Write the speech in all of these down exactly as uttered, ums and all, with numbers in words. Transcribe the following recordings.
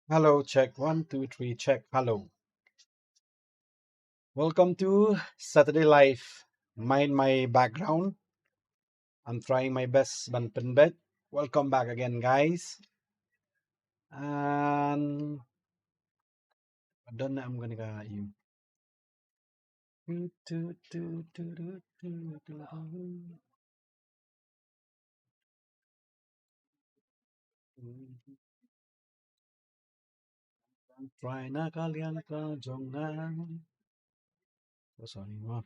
Hello, check. One, two, three, check. Hello. Welcome to Saturday Live. Mind my background. I'm trying my best ban pynbeit. Welcome back again, guys. And I don't know, I'm gonna go you. Try na ka liang ka jong nga. Oh, sorry, ma.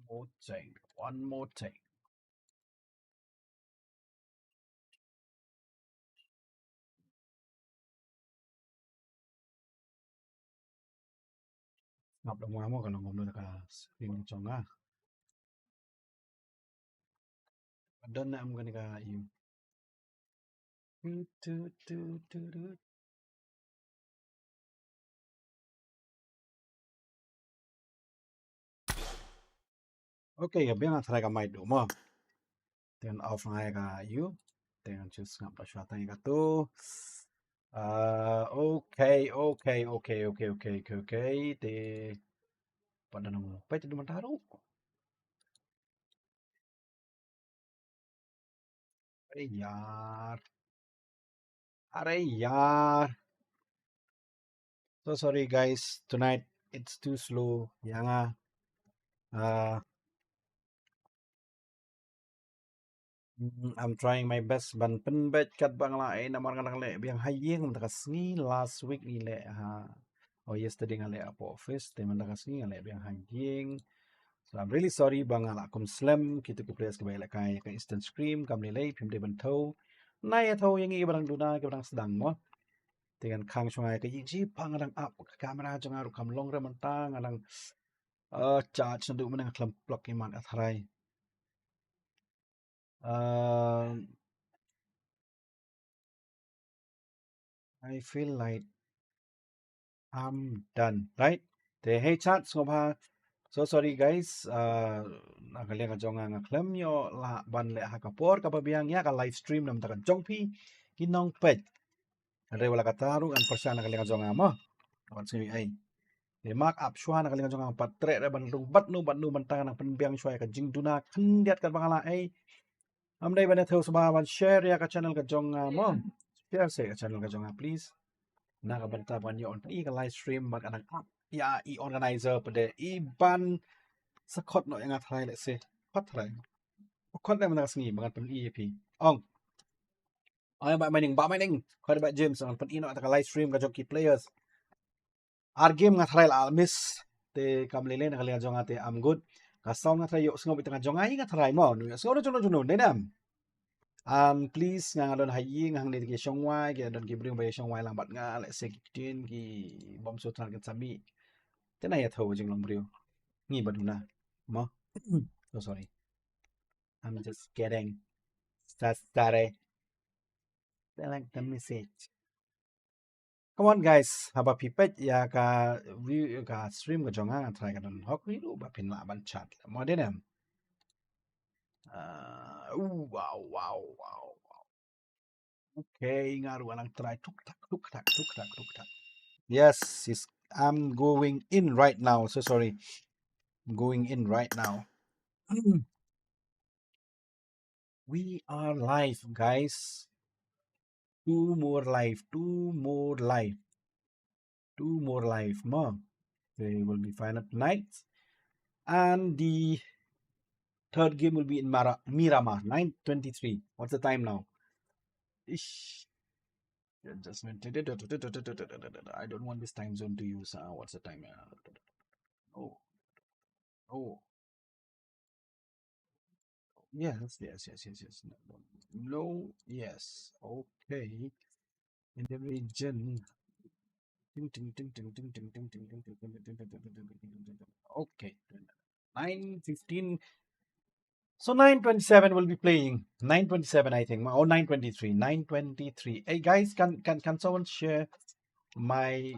More thing, one more thing. Ngap dong mo ka long ngom ka screen jong nga. Don na am gani ka you. Tu, tu, tu, tu, tu. Okay, ka biang a tharai ka mic du mo. Te ngan off ngai ka you. Te ngan choose ngap da shwa tang ka tu. Uh, okay, okay, okay, okay, okay, okay, okay. Te pada nang page du mataru. Are yaar. Are yaar. So sorry guys, tonight it's too slow. Ïa nga. Uh, mm, I'm trying my best ban pynbeit katba nga la ai namar nga dang leh biang ha ïing mynta ka sngi, last week ngi leh ha. Oh, yesterday nga leh hapoh office, te mynta ka sngi nga leh biang ha ïing. So I'm really sorry ba nga la kum slem, kito ki players kiba ïalehkai ïa ka instant scream, kam lei lei, phim dei ban thew. Nai ïa thew ïa ngi kiba dang duna, kiba dang sdang mo. Te ngan khang shuwa ïa ka ïing, shi pa nga dang ap ka camera jong nga ruh kam long re mynta, nga dang, uh, charge naduh mynne, nga khlem plug ïa mat ka tharai. Uh, I feel like I'm done, right? Te hey chat sngewbha. So sorry guys, uh, na ka liang ka jong nga nga khlem ïoh lah ban leh ha ka por kaba biang ïa ka live stream na ka bynta ka jong phi ki nongpeit. Hynrei wat la katta ruh ngan pyrshang na ka liang ka jong nga mo. Wat sngew ei. Te mark up shuwa na ka liang ka jong nga, pat treh re ban rung bad nu bad nu ban tang nang pynbiang shuwa ïa ka jingduna khyndiat katba nga la ai. Am dei ban ïa thew sngewbha ban share ïa ka channel ka jong nga mo. Share seh ka channel ka jong nga please. Na ka bynta ban ïoh ban pyni ka live stream bad ka nang ap ïa i organizer pat de i ban sa khot noh ïa nga tharai, let's say. Khot tharai. Khot ne mynta ka sngi ba ngan pyni ïa phi. Ong. Ong ïa Bah Mining, Bah Mining. Khot ïa Bah James ngan pyni noh ïa ka live stream ka jong ki players. Ar game nga tharai la miss. Te kam lei lei na ka liang jong nga te I'm good. Ka sound nga tharai ïoh sngewbha ïa ka jong nga, ïa nga tharai mo. Nu ïoh sngewbha jong jong ne dam. And please nga nga don ha ïing hangne ki shongwai, ki don ki briew ba ïa shongwai lang bad nga, let's say ki ktien ki bom suthan kin sami. Te na ïa thew jinglong briew. Ngi ba duna. Mo. Oh, sorry. I'm just kidding. Sa-, sorry. Select the message. Come on guys, haba phi peit ïa ka view, ïa ka stream ka jong nga, nga tharai ka don hok ri ruh ba phin lah ban chat. Mo dei ne em? Uh, ooh, wow, wow, wow, wow. Okay, nga ruh nga nang try tuk tak, tuk tak, tuk tak, tuk tak. Yes, yes, I'm going in right now. So sorry. I'm going in right now. We are live, guys. Two more live, two more live, two more live mo. They will be final tonight. And the third game will be in Mara-, Miramar, nine twenty-three. What's the time now? Ish. Adjustment. I don't want this time zone to use. Uh, what's the time? Uh, oh. Oh. Yes, yes, yes, yes, yes. No, no, yes. Okay. In the region. Ting, ting, ting. Okay. Nine fifteen. So nine twenty-seven will be playing. Nine twenty-seven, I think. Or nine twenty-three. Nine twenty-three. Hey guys, can, can, can someone share my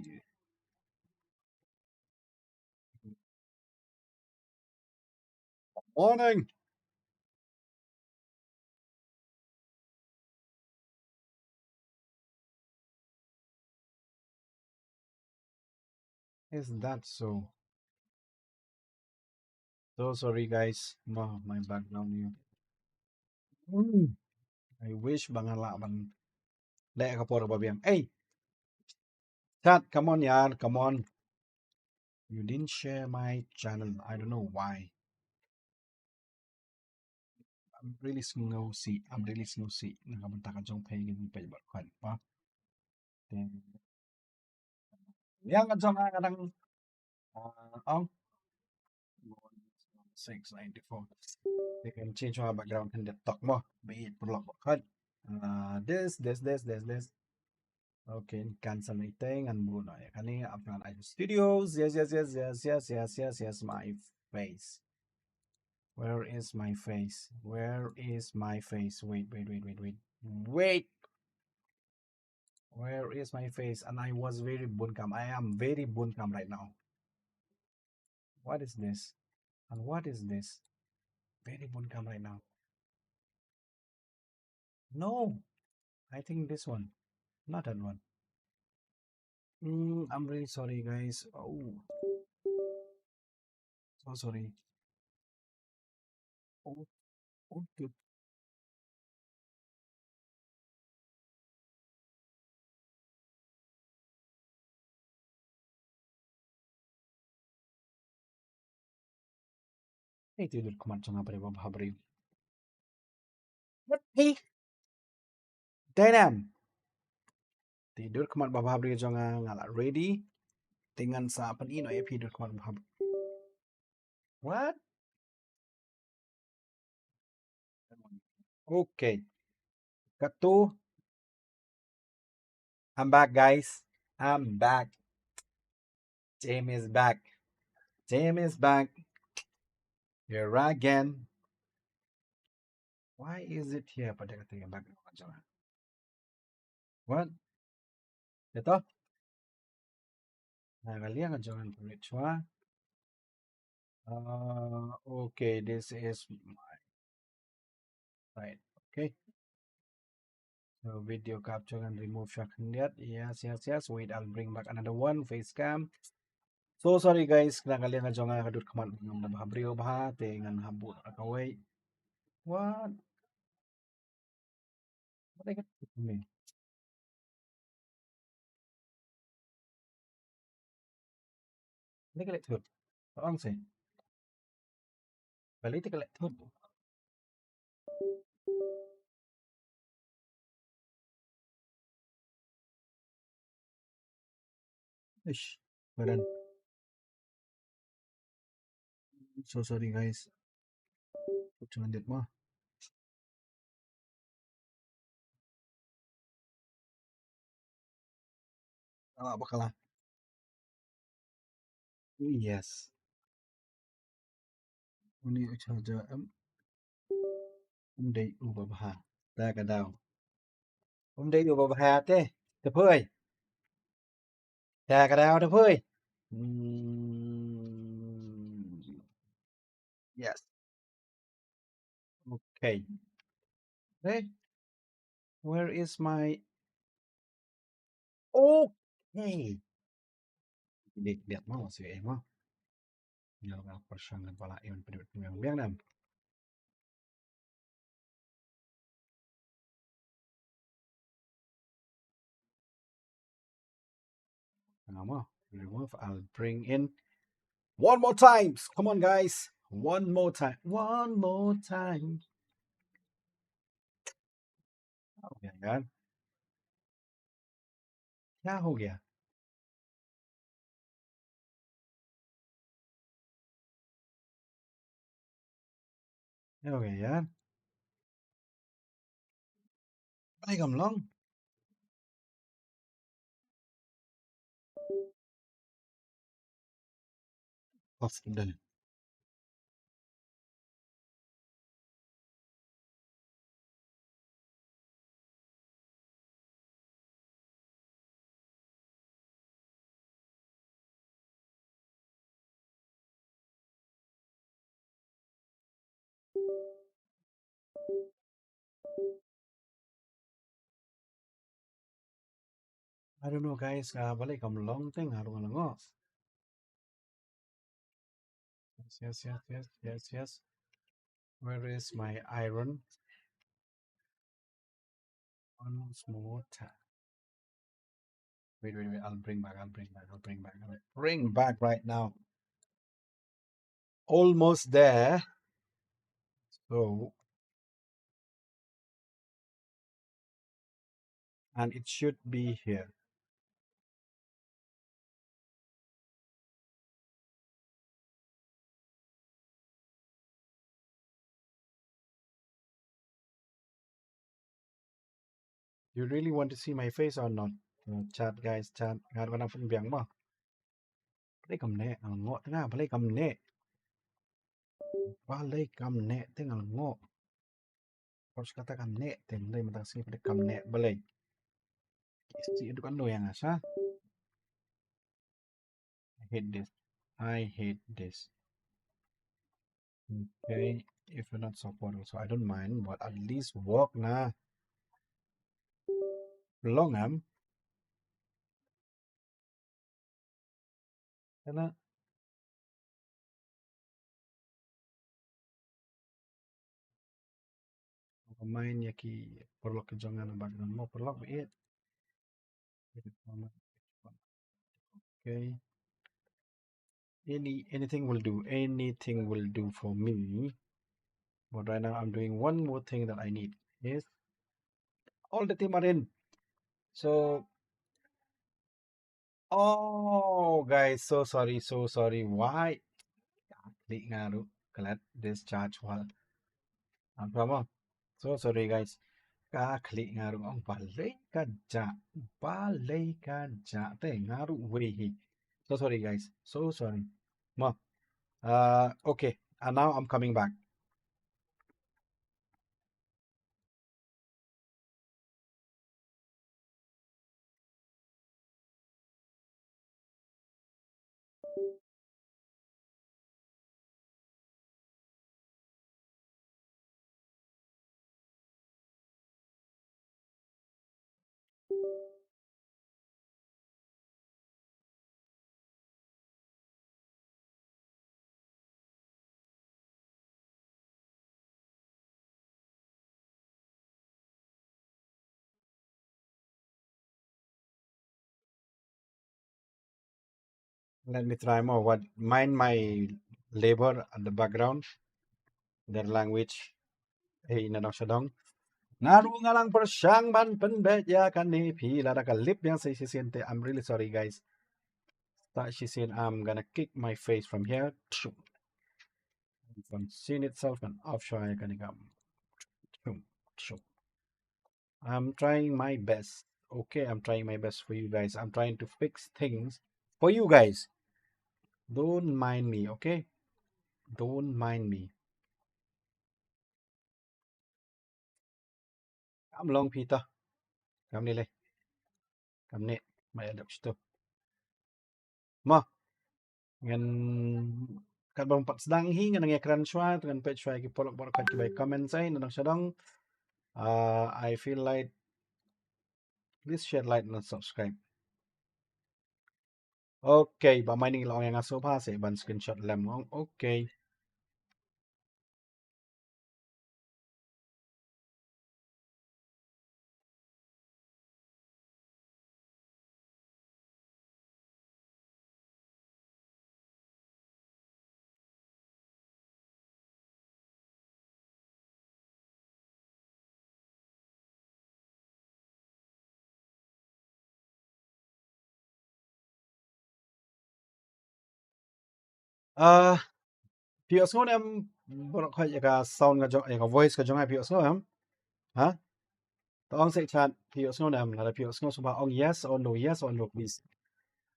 Morning. Is that so? So sorry, guys. No, my background here. Hmm. I wish ba nga lah ban leh ka por ba biang. Hey, chat, come on, yaar, come on. You didn't share my channel. I don't know why. I'm really sngewsih. I'm really sngewsih. Nga ka bynta ka jong phi ngin peit bad khat ba. Te ïa nga jong nga dang, uh, ong six ninety-four. They can change my background and the talk mo. Be it block bad khat. Uh, this, this, this, this, this. Okay, cancel anything and move on. Kani Afghan Idol Studios. Yes, yes, yes, yes, yes, yes, yes, yes, my face. Where is my face? Where is my face? Wait, wait, wait, wait, wait. Wait. Where is my face? And I was very bunkam. I am very bunkam right now. What is this? And what is this? Very bunkam right now. No, I think this one, not that one. Mm, I'm really sorry, guys. Oh, so sorry. Oh, okay. Hey, te dur khmat jong nga ba bha briew. What? Hey. Dynam. Te dur khmat ba bha briew jong nga, nga la ready. Te ngan sa pyni noh ïa phi dur khmat ba bha briew. What? Okay. Katu. I'm back, guys. I'm back. Jim is back. Jim is back. Here again. Why is it here? Pada kata yang back. What? Ito? Nah, kalian nga jong nga pynrit shuwa. Uh, okay, this is my side. Okay. So video capture and remove sha khyndiat. Yes, yes, yes. Wait, I'll bring back another one. Face cam. So sorry, guys, kane ka liang ka jong nga ka dud khmat ngam da bha briew bha te ngan hap buh kawei. What? What I get to me? Ni ka leh thut. Ong se. Bali te ka leh thut. Ish, badan. So sorry, guys. Jangan dit mah. Ala bakala. Yes. Uni u charger em. Um dei u babha. Da ka dau. Um dei u babha te. Te poi. Da ka dau te poi. Hmm. Yes. Okay. Okay. Where is my, okay. Dik biak mau si eh mau. Ngal ngal persyang ngan pala iwan pedut yang biang nam. Hang on, remove. I'll bring in one more times. Come on, guys. One more time. One more time. Okay, yaar. क्या हो गया? Ayo, okay, yaar. Balei kam long? Off done. I don't know, guys, uh, balei kam long thing, I don't know. Yes, yes, yes, yes, yes, yes. Where is my iron? One small time. Wait, wait, wait. I'll bring back. I'll bring back. I'll bring back. I'll bring back right now. Almost there. So, and it should be here. You really want to see my face or not? Uh, chat, guys, chat. Nga ruh nga dang pynbiang mo. Balei kam neh, nga la ngoh te nga, balei kam neh. Balei kam neh te nga la ngoh. Kor kata kam neh te, balei mynta ka sngi balei kam neh, balei. Ki isi duk ando ïa nga sa. I hate this. I hate this. Okay, if you're not support also, I don't mind, but at least work na. Long am. Kana. Main ïa ki paralok ki jong nga na background mo, paralok baieit. Okay. Any, anything will do. Anything will do for me. But right now I'm doing one more thing that I need is all the team are in. So, oh, guys, so sorry, so sorry. Why? Ka click nga ruh, klet discharge wall. Apa mo? So sorry, guys. Ka click nga ruh, ong balei ka jah, balei ka jah te nga ruh wei hi. So sorry, guys. So sorry. Mo. Uh, okay. And now I'm coming back. Let me try more. What, mind my labor at the background. Their language. Hey, na dong sha dong. Nga ruh nga lang pyrshang ban pynbeit ïa kane phi lada ka lip biang sa shisien te. I'm really sorry, guys. Sa shisien, I'm gonna kick my face from here. From scene itself and offshore ïa kane kam. I'm trying my best. Okay, I'm trying my best for you guys. I'm trying to fix things for you guys. Don't mind me, okay? Don't mind me. Kam long phi ta. Kam ne le. Kam ne. Mai adap situ. Mo. Ngan katba pat sdang hi ngan nang ïakren shuwa, ngan peit shuwa ki paralok baroh kiba comment sa hi na dong sha dong. Uh, I feel like, please share, like and subscribe. Okay, ba mai ning long ïa nga sngewbha sa ban screenshot lem long. Okay. Ah, phi ïohsngew ne em, baroh khoit ïa ka sound ka jong, ïa ka voice ka jong nga phi ïohsngew em? Ha? To ong sa chat, phi ïohsngew ne em, lada phi ïohsngew sngewbha ong yes or no, yes or no, please.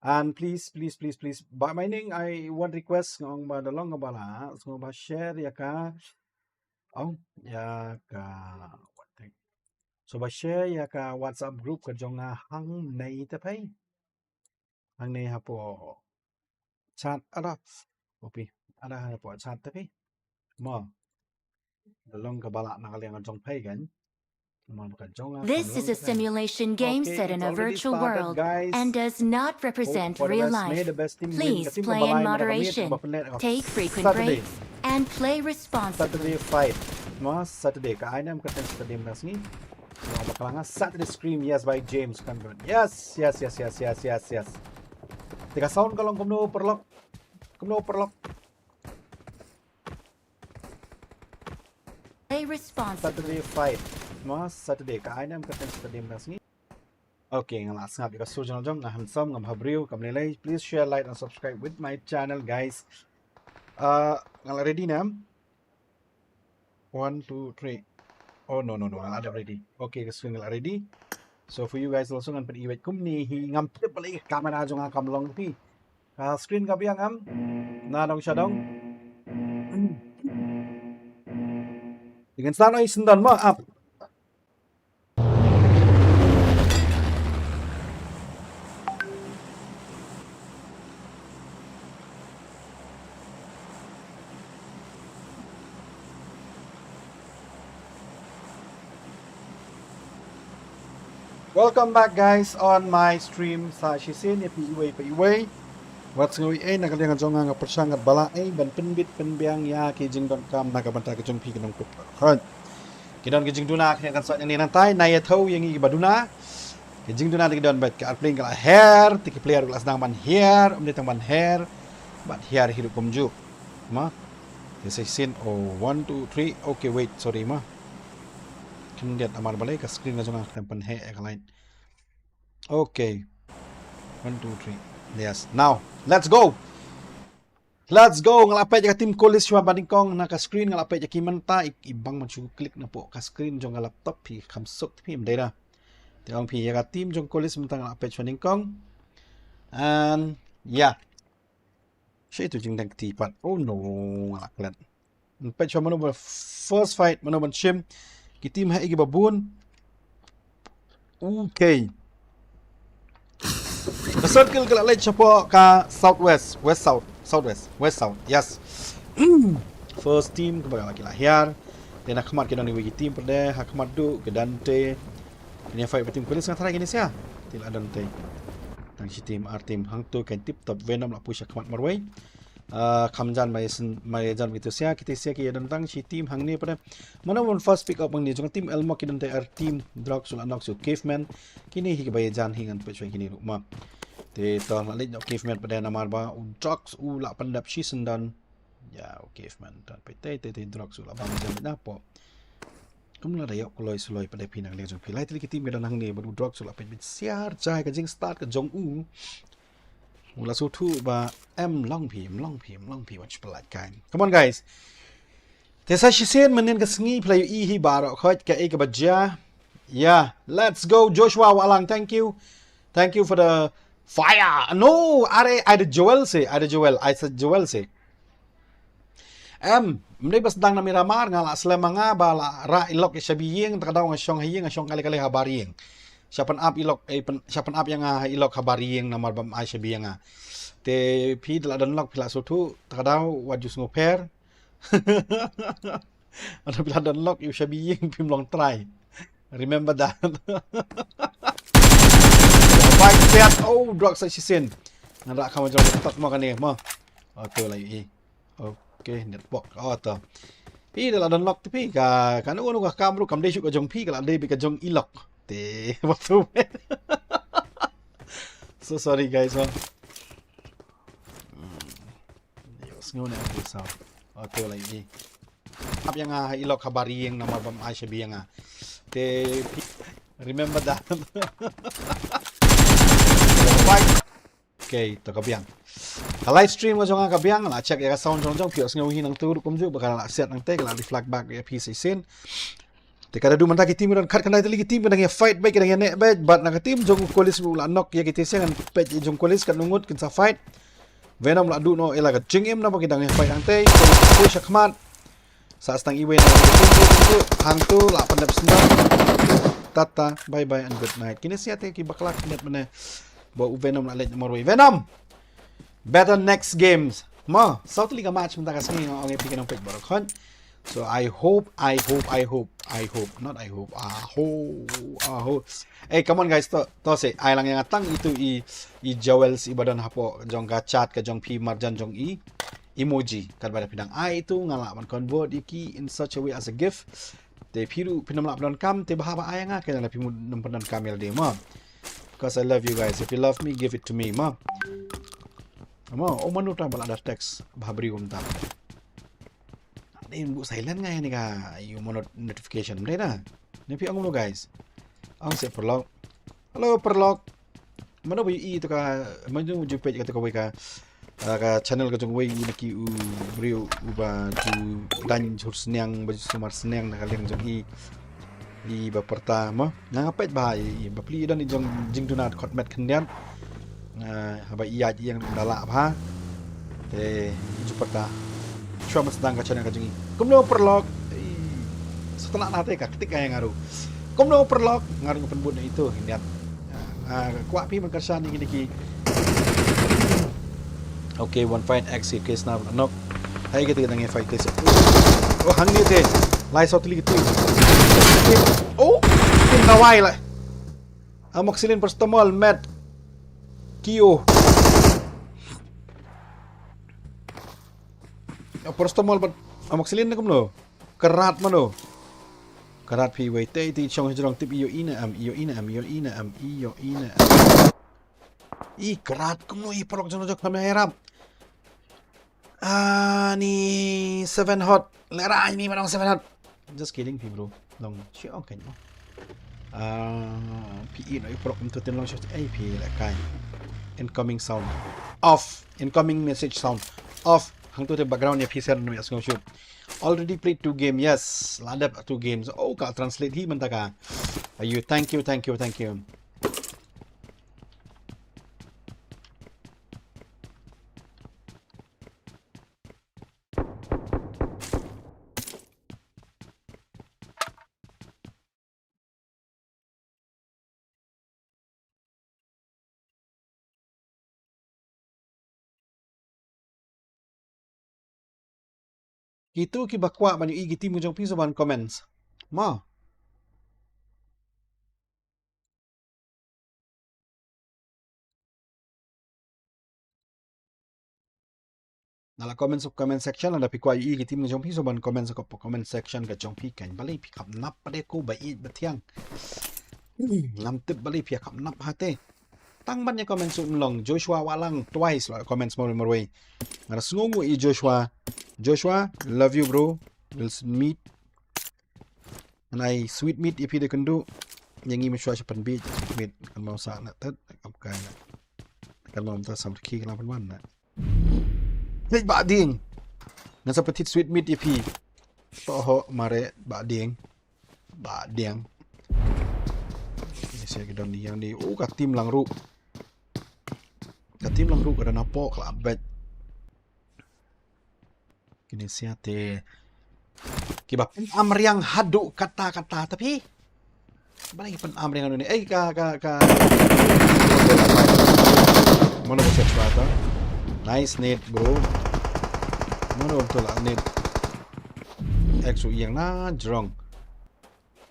And please, please, please, please, ba mai ning, I want request, nga ong ba da long kaba lah, sngewbha share ïa ka, ong, ïa ka, what thing? Sngewbha share ïa ka WhatsApp group ka jong nga hangne te phi. Hangne hapoh chat, ada. Copy. Ada hapoh chat te phi. Mo. Da long kaba lah na ka liang jong phi kan. This is a simulation game set in a virtual world and does not represent real life. Please play in moderation, take frequent breaks, and play responsibly. Saturday fight. Ma Saturday ka ainem ka ten Saturday mas ngi. Ma bakla nga Saturday scream, yes, by James Cameron. Yes, yes, yes, yes, yes, yes, yes. Te ka sound ka long kumno paralok. Kumno paralok. Play responsible. Saturday fight. Ma Saturday ka ainem ka ten Saturday mas ngi. Okay, nga la sngap ïa ka sur channel jong nga handsome, ngam ha briew, kam lei lei. Please share, like and subscribe with my channel, guys. Uh, nga la ready ne em? One, two, three. Oh, no, no, no, nga la dep ready. Okay, ka screen nga la ready. So for you guys also, ngan pyn-i wait kumne hi, ngam tip balei ka camera jong nga kam long phi. Ka screen ka biang em? Na dong sha dong. Dengan sana i sendan ma ap. Welcome back, guys, on my stream. Sa shisien ïa phi iwei pa iwei. Wat sngew ei ei, na ka liang jong nga nga pyrshang katba lah ei ban pynbit pynbiang ïa ki jingdonkam na ka bynta ka jong phi ki nongpeit. Hooid. Ki don ki jingduna kan sot ïa ngi nangtai, na ïa thaw ïa ngi kiba duna. Ki jingduna te ki don bad ka arpling ka la her, te ki player ka la sdang ban her, um dei tang ban her. Bad her hi ruh kumjuh. Ma. Te sa shisien, oh, one, two, three. Okay, wait, sorry ma. Khyndiat namar balei ka screen ka jong nga ka tang pynheh ïa ka light. Okay. One, two, three. Yes. Now, let's go. Let's go. Nga la peit ïa ka team Kolis shuwa ba nyngkong na ka screen, nga la peit ïa ki mynta i, i bang man shu click na poh ka screen jong ka laptop phi kham suk phi ym dei da. Te ong phi ïa ka team jong Kolis mynta nga la peit shuwa nyngkong. And yeah. Shi tu jingdang kti pat. Oh no, nga la klet. Peit shuwa mano ba first fight, mano ban shim. Ki team ha ïa ki ba bun. Okay. Ka circle ka la leit shapoh ka southwest, west south, southwest, west south. Yes. First team kaba la ki la hiar. Te na khmat ki don iwei ki team pyrde, ha khmat du ki don te. Kine fight ba team Kolis nga tharai kine sia. Te la don te. Tang shi team, ar team hangto kan tip top, Venom la push ha khmat marwei. Ah, kham jan mai sen, mai jan kito sia, kito sia ki ïa don tang shi team hangne pyrde. Mano ban first pick up hangne jong team Elmok ki don te ar team Drugs u la knock sha u Caveman. Kine hi kiba ïa jan hi ngan peit shuwa kine ruh ma. Te to la leit noh Caveman pyrde namar ba u Drugs u la pyndep shi syndon. Ïa, u Caveman to peit te te te Drugs u la bam jan na poh. Kum la da ïoh kloi sloi pyrde phi na ka liang jong phi. Lai tylli ki team ki don hangne bad u Drugs u la peit beit siar jai ka jingstart ka jong u. U la sngewthuh ba em long phi, em long phi, em long phi, wat shu pyllait kai. Come on, guys. Te sa shisien mynnin ka sngi phi la ïohi hi baroh khoit kaei kaba jia. Yeah, let's go Joshua Wahlang, thank you. Thank you for the fire. No, are, ai da Joel se, ai da Joel, ai sa Joel se. Em, ym dei ba sdang na Miramar, nga la slem ma nga ba la rah i lok ïa shabi ïing, ta ka daw nga shong ha ïing, nga shong kali kali ha bar ïing. Sha pyn-ap i lok, eh, pyn, sha pyn-ap ïa nga i lok ha bar ïing namar bym ai shabi ïa nga. Te phi da la don lok phi la sngewthuh, ta ka daw wat ju sngewpher. Ynda phi la don lok ïa u shabi ïing phim long trai. Remember that. Fight set. Oh, Drugs sa shisien. Ngan rah kham jong tok ma kane ma. Oh, to la ïohi. Okay, network. Oh, to. Phi da la don lok te phi ka, ka nu nu ka kam ruh kam dei shuh ka jong phi, ka la dei beit ka jong i lok. Te, what the. So sorry guys, oh. Hmm. Ïoh sngew ne phi sa. Oh, to la ïohi. Ap ïa nga ha i lok ha bar ïing namar bym ai shabi ïa nga. Te phi, remember that. Bye. Okay, to ka biang. Ka live stream ka jong nga ka biang, la check ïa ka sound jong jong, phi ïoh sngew hi nangtu ruh kumjuh, ba ka la set nangte, ka la reflect back ïa phi shisien. Te ka da du mynta ki team ki don khat khyndai tylli ki team ki dang ïa fight beit, ki dang ïa neh beit, bad na ka team jong u Kolis ruh la knock ïa ki te seng, peit jong Kolis katno ngut kin sa fight. Venom la duh noh ïa la ka jingim naba ki dang ïa fight hangtei. Kolis push shakhmat. Sa stang iwei na hangtu la pyndep sendang. Tata, bye bye and good night. Kine sia te ki bakla kine mane. Ba u Venom la leit marwei. Venom! Better next games. Mo, saw tylli ka match mynta ka sngi nga ong ïa phi ki nongpeit baroh khot. So I hope, I hope, I hope, I hope, not I hope, aho, aho. Eh, come on guys, to, to se, ai lang ïa nga tang itu i, i jewels i ba don hapoh jong ka chat ka jong phi marjan jong i emoji. Katba da phi dang ai itu nga lah ban convert ïa ki in such a way as a gift. Te phi ruh phin ym lah pyndonkam, te bha ba ai nga, kane la phi mut nym pyndonkam ïa lade mo. Because I love you guys. If you love me, give it to me mo. Mo, oh mano ta ba la da text bha briew kumta. Dei bu silent nga ïa kane ka ïa u mo not-, notification dei na. Ne phi ong mano guys. Ong se paralok. Hello paralok. Mano ba ïohi ïa kata ka, mano ba ju peit ïa kata kawei ka, ah, ka channel ka jong uwei u na ki u briew uba ju daiñ jhur sniang ba ju sumar sniang na ka liang jong i. I ba pyrta mo. Nga nga peit bha i, i bapli i don i jong jingduna khot met khyndiat. Ah, haba i ïaid ïeng da lah bha. Te i ju pyrta. Shuwa ban sdang ka channel ka jong i. Kumno paralok. Ih, sa tnat na te ka ktik ka ïa nga ruh. Kumno paralok. Nga ruh nga pynbun na itu khyndiat. Ah, kwah phi ban kyrshan ïa kine ki. Okay, one fight X K sna ba nok. Hai kita kita ngi fight te. Oh, hangne te. Lai saw tylli ki team. Oh, team Hawaii lah. Amoxicillin, paracetamol, med. Kio. Paracetamol bad amoxicillin ne kumno? Karat mano? Karat phi wei te te shong hajrong tip ïohi ne em, ïohi ne em, ïohi ne em, ïohi ne em. I karat kumno i paralok jong jong kham ïarap. Ah, ni seven hot. Lera ni manong seven hot. Just kidding phi bro. Long shi ong kan. Ah, phi i no i paralok kumto tin long shi ai phi la kai. Incoming sound. Off. Incoming message sound. Off. Hangto te background ïa phi ser no ïa sngew shuh. Already played two game. Yes. La dep two games. Oh, ka translate hi mynta ka. Ayu, thank you, thank you, thank you. Kitu kiba kwah ban ïohi ki team jong phi sngewbha ban comment. Mo. Na la comment sha comment section, lada phi kwah ïohi ki team jong phi sngewbha ban comment sha comment section ka jong phi kan. Balei phi kham nap pat de ko ba ïeit ba thiang. Hmm, ngam tip balei phi kham nap ha te. Tang ban ïa comment shu long. Joshua Walang twice la comment marwei marwei. Nga da sngewnguh ïa Joshua. Joshua, love you bro. We'll meet. Nai sweet meat ïa phi de kynduh. Ïa ngi mynshuwa sha pynbeit sweet meat. Kan mau sa na tet, kan kai na. Kan mau mynta sam rkhi kan la pynwan na. Leit Bah Dieng. Ngan sa pynthit sweet meat ïa phi. Toho mare Bah Dieng. Bah Dieng. Ni sia ki don ni yang ni. Oh, ka team lang ruh. Ka team lang ruh ka don hapoh ka la bet. Kine sia te kiba pynam riang haduh katta katta, tapi balei ki pynam riang hangne? Eh, ka, ka, ka. Mano ba set shwa ta? Nice nade, bro. Mano ba tu la nade? Ek su ïeng na jrong.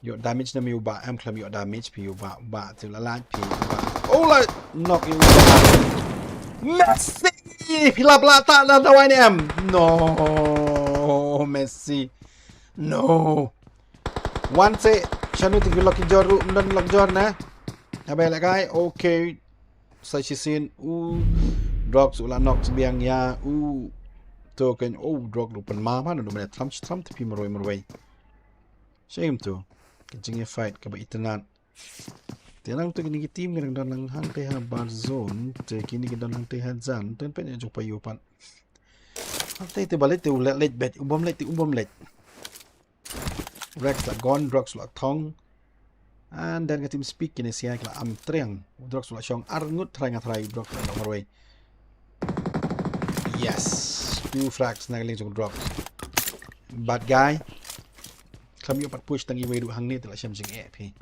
Ïoh damage ne ym ïoh bah, em khlem ïoh damage phi ïoh bah, bah te la lait phi ïoh bah. Oh la knock ïoh bah. Messi! Phi la blah ta da dawai ne em. No, Messi. No. Wan se shanu te ki lok ki jor ruh, ym don lok jor ne. Abe la kai, okay. Sa shisien u Drugs u la knock biang ïa u. To kan u Drugs u pynma ma no mane tram tram te phi marwei marwei. Shame tu. Ka jingïafight kaba itynnad. Te nangtu kine ki team ki dang don lang hangtei ha bar zone, te kine ki don hangtei ha jan, te pynïaid jong pa ïoh pat. Hangtei te ba leit te u leit leit bet, u bym leit te u bym leit. Rex la gone, Drugs la thong. And then ka team Speak kine sia ki la am triang. Drugs la shong ar ngut trai nga trai, Drugs la ïoh marwei. Yes. Two frags na ka liang jong Drugs. Bad guy. Khlem ïoh pat push tang iwei ruh hangne te la shem jingeh phi.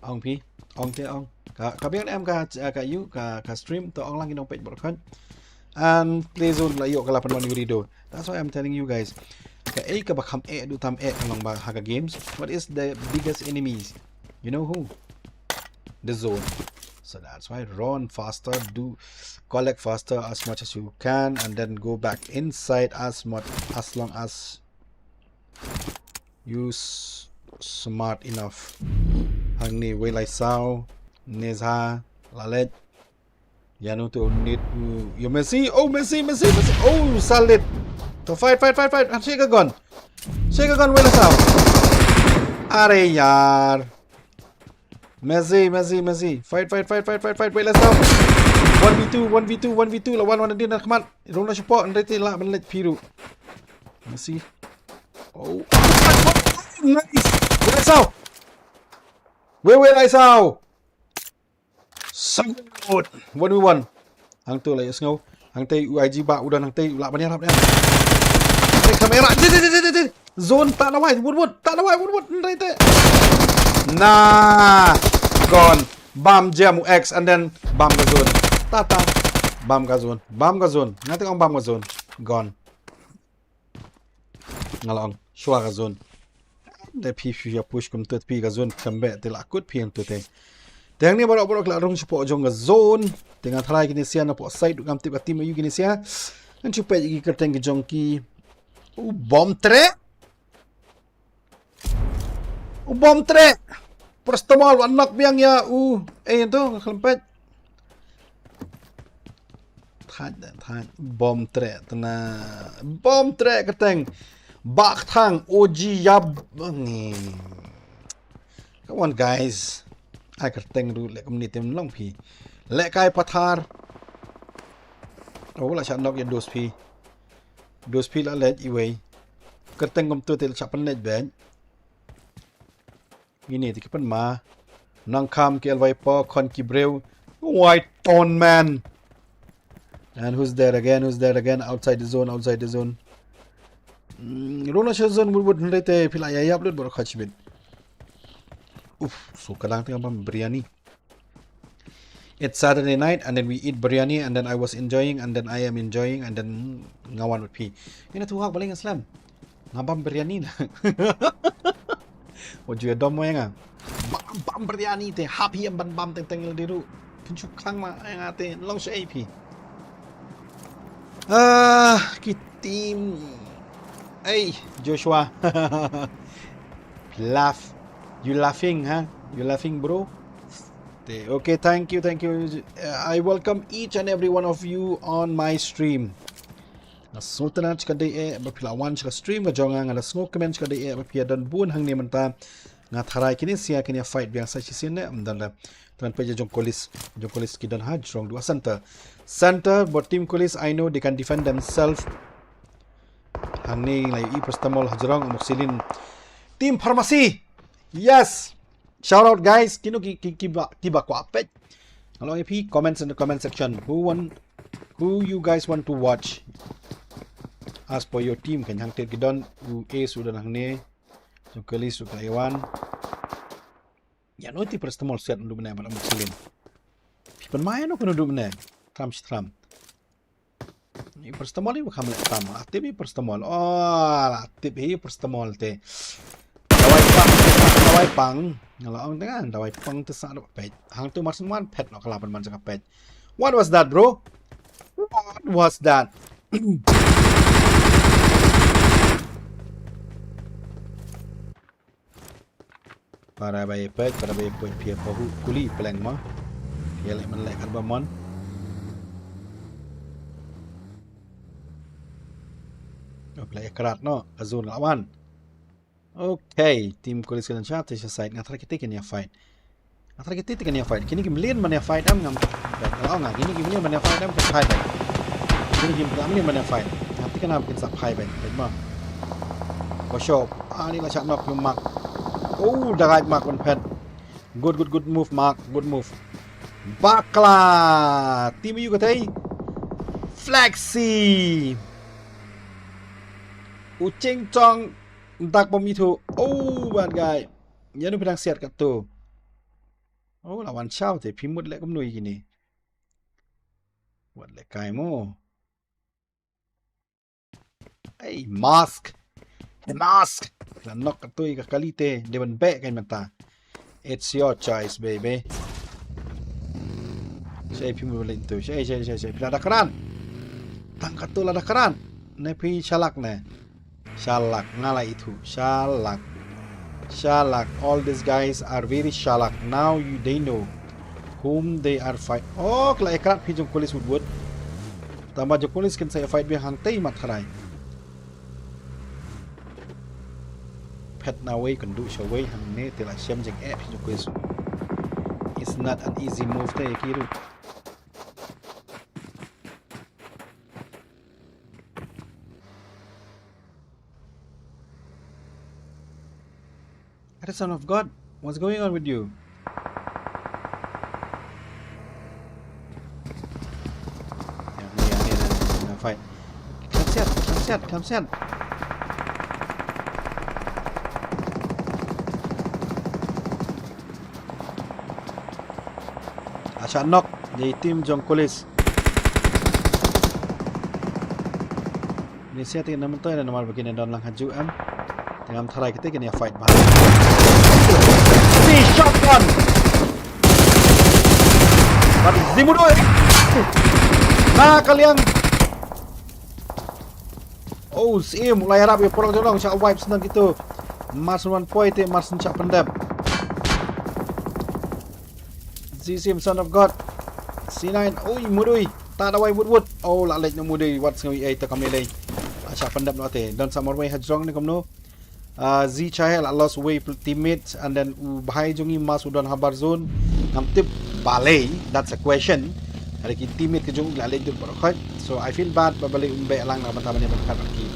Ong phi. Ong te ong. Ka, ka biang em ka, ka ïoh, ka, ka stream, to ong lang ki nongpeit baroh khoit. And play zone la ïoh ka la pynwan ïoh rido. That's why I'm telling you guys. Kaei kaba kham eh, duh tam eh ka long ba ha ka games. What is the biggest enemies? You know who? The zone. So that's why run faster, do collect faster as much as you can, and then go back inside as much, as long as you s- smart enough. Hangne wei lai saw, neza, lalet. Ïano to need to, yo Messi, oh Messi, Messi, Messi, oh Salit. To fight, fight, fight, fight. Shake a gun. Shake a gun, wei lai saw. Are yaar. Messi, Messi, Messi. Fight, fight, fight, fight, fight, fight. Wei lai saw. One v two, one v two, one v two. La wan wan din na khmat. Rung na shapoh, ndai te la ban leit phi ruh. Messi. Oh. Nice. Wei lai saw. Wei, wei lai saw. Sang out. One v one. Hangto la ïa sngew. Hangtei u I G ba u don hangtei u lah ban ïarap ïa. Hangtei kamera. Ti, ti, ti, ti, ti. Zone ta na wai. Wut, wut. Ta na wai. Wut, wut. Hangtei te. Nah. Gone. Bam jam u X and then bam ka zone. Ta, ta. Bam ka zone. Bam ka zone. Nga te ong bam ka zone. Gone. Nga la ong shuwa ka zone. Te phi phi ïa push kumto te phi ka zone kam beh te la kut phi hangto te. Te hangne baroh baroh ki la rung shapoh jong ka zone. Te nga tharai kine sha napoh side, ngam tip ka team aïu kine sha. Ngan shu peit ïa ki kyrteng ki jong ki. U bom treh. U bom treh. Paracetamol wan knock biang ïa u. Eh, ïa to, nga khlem peit. Thait, thait. Bom treh, tena. Bom treh kyrteng. Bak thang, O G yap. Ngi. Come on, guys. Ai kyrteng ruh, leh kumne te ym long phi. Leh kai pathar. Oh, la shah knock ïa dos phi. Dos phi la leh iwei. Kyrteng kumto te la shah pynleh bad. Ini ti ki pynma. Nang kham ki elwai po khon ki briew. White tone man. And who's there again? Who's there again? Outside the zone, outside the zone. Mm, runa sha zone mut mut hynrei te phi la ïa ïap lut bad khach bit. Uff, so ka dang tengah bam biryani. It's Saturday night and then we eat biryani and then I was enjoying and then I am enjoying and then nga wan with phi. Ina tu hak baleng Islam. Nga bam biryani na. Wa ju dom mo nga. Bam bam biryani te hap hi am ban bam teng teng la diru. Pynchuk khang ma nga te long sha A P. Ah, ki team. Hey, Joshua. Laugh. You laughing, huh? You laughing, bro? Te, okay, thank you, thank you. Uh, I welcome each and every one of you on my stream. Nga sngewtynnat shkadei eh ba phi la wan sha ka stream ka jong nga, nga da sngewkmen shkadei eh ba phi ïa don bun hangne mynta. Nga tharai kine sia kine fight biang sa shisien ne ym don da. Tang peit jong kolis, jong kolis ki don ha jrong dua center. Center, but team kolis I know they can defend themselves. Hangne la i paracetamol ha jrong, amoxicillin. Team pharmacy. Yes. Shout out guys, kino ki ki ki ba ki ba kwah peit. Hello A P, comments in the comment section. Who want, who you guys want to watch? As per your team kan hangte ki don u Ace u don hangne. Jong kolis u ka Iwan. Ïano ti paracetamol siat ndu bne bad amoxicillin. Phi pynmai no kano ndu bne. Tram shi tram. I paracetamol i ba kham leh tam. La tip i paracetamol. Oh, la tip i paracetamol te. Dawai pang, dawai pang. Nga la ong tengah dawai pang te sa dawai peit. Hangtu marsin wan phet no ka la pynman jaka peit. What was that, bro? What was that? Para ba ïa peit, para ba ïa peit, phi ïa pahuh kuli pleng mo. Phi ïa leh man leh kat ba mon. Oh, phi la ïa krat no, ka zone la wan. Okay, team kolis ka don sha te sha side, nga tharai kite kin ïa fight. Nga tharai kite te kin ïa fight. Kine ki mlien ban ïa fight em ngam. Nga ong nga kine ki mlien ban ïa fight em ka phai bad. Kine ki mlien ban ïa fight. Nga te kane ba kin sa phai bad. Peit mo. Ko shop. Ani la shah knock ïa u Mark. Oh, da gait Mark ban phet. Good, good, good move, Mark. Good move. Bakla. Team aïu katei? Flexi. U Ching Chong. Dak bom ithuh. Oh, bad guy. Ïano phi dang siat katto. Oh, la wan shaw te phi mut leh kumno ïa kine. Wat leh kai mo. Hey, mask. Mask. La knock katto ïa ka kali te, dei ban beh kein mynta. It's your choice, baby. Shaei phi mut ban leit to? Shaei, shaei, shaei, shaei? Phi la da krat? Tang katto la da krat? Ne phi shalak ne? Shalak, nga la ithuh. Shalak. Shalak. All these guys are very shalak. Now you, they know whom they are fight. Oh, ka la ïa krat phi jong police wut wut. Tangba jong police kan sa ïa fight biang hangtei mat tharai. Phet na wei kan duh sha wei hangne te la shem jingeh phi jong police. It's not an easy move te ki ruh. What the son of God? What's going on with you? Ïa, ïa, ïa, ïa, ïa, fight. Khlem siat, khlem siat, khlem siat. La shah knock ïa i team jong Kulis. Ni siat te namar to ïa namar ba kin don lang ha juh em. Te ngam tharai kite kin ïa fight bha. Si shotgun. Bad Zimudui. Na ka liang. Oh, Sim, u la ïarap ïa u paralok jong ngi, shah wipe shen kito. Marsien wan poi te Marsien shah pyndep. Zi Sim, son of God. C nine, ui, mut ui. Ta dawai wut wut. Oh, la leit noh mut ui, wat sngew ei ta kam lei lei. La shah pyndep noh te. Don sa marwei ha jrong ne kumno. Ah, Zi Chahe la lost wei pl-, teammates, and then u bhai jong ngi Mas u don ha buffer zone. Ngam tip balei, that's a question. Hynrei ki teammate ki jong u la leit dut baroh khoit. So I feel bad ba balei um beh lang na ka bynta ban ïa pynkhot bad ki.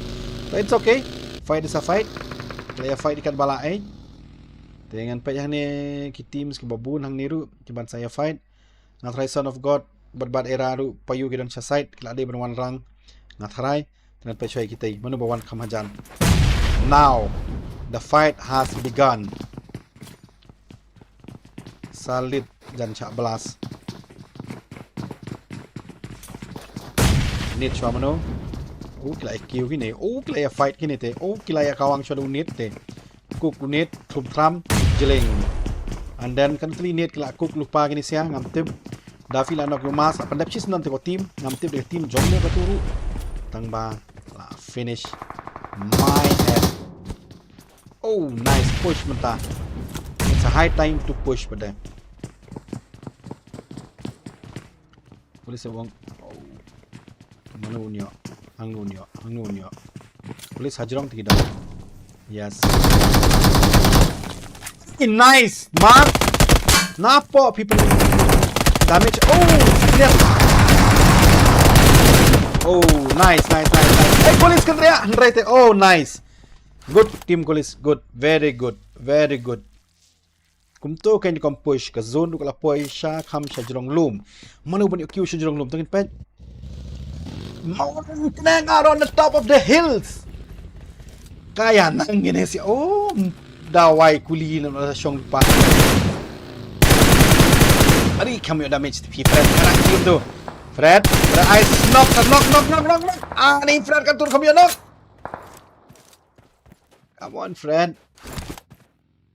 So it's okay. Fight is a fight. Ki la ïa fight ïa kat ba la ei. Te ngan peit hangne ki teams kiba bun hangne ruh kiban sa ïa fight. Nga tharai Son of God bad Bad Era ruh payu ki don sha side, ki la dei ban wanrah. Nga tharai. Te ngan peit shuwa ïa kitei mano ba wan kham hajan. Now the fight has begun. Sa leit jan shah blast. Nit shuwa mano. Oh, ki la ïa kiew kine. Oh, ki la ïa fight kine te. Oh, ki la ïa kawang shuwa da u nit te. Cook u nit, thum thram, jleng. And then kan kli nit ki la cook lypa kine sia, ngam tip. Daffy la knock ïa u Mas, la pyndep shisnem te ko team, ngam tip de team jong ne ka tu ruh. Tang ba la finish. My head. Oh, nice push mynta. It's a high time to push mynta. Police ong. Oh. Mano un ïoh? Hangno un ïoh? Hangno un ïoh? Police hajrong te ki dau. Yes. Nice, man. Napoh people. Damage. Oh, yes. Oh, nice, nice, nice, nice. Hey, police kynriah, hynrei te. Oh, nice. Good team police. Good. Very good. Very good. Kumto kein kum push ka zone ruh ka la poi sha kham sha jrong lum. Mano ban ïoh kiew sha jrong lum, to ngin peit. Mawrengkneng are on the top of the hills. Ka ïa nang ngin ïa si, oh, dawai kuli na la shong pa. Ari kham ïoh damage te phi Fred, ka rak kiew to. Fred, Fred, ai knock, knock, knock. Ani Fred ka tur kham ïoh knock. Come on, Fred.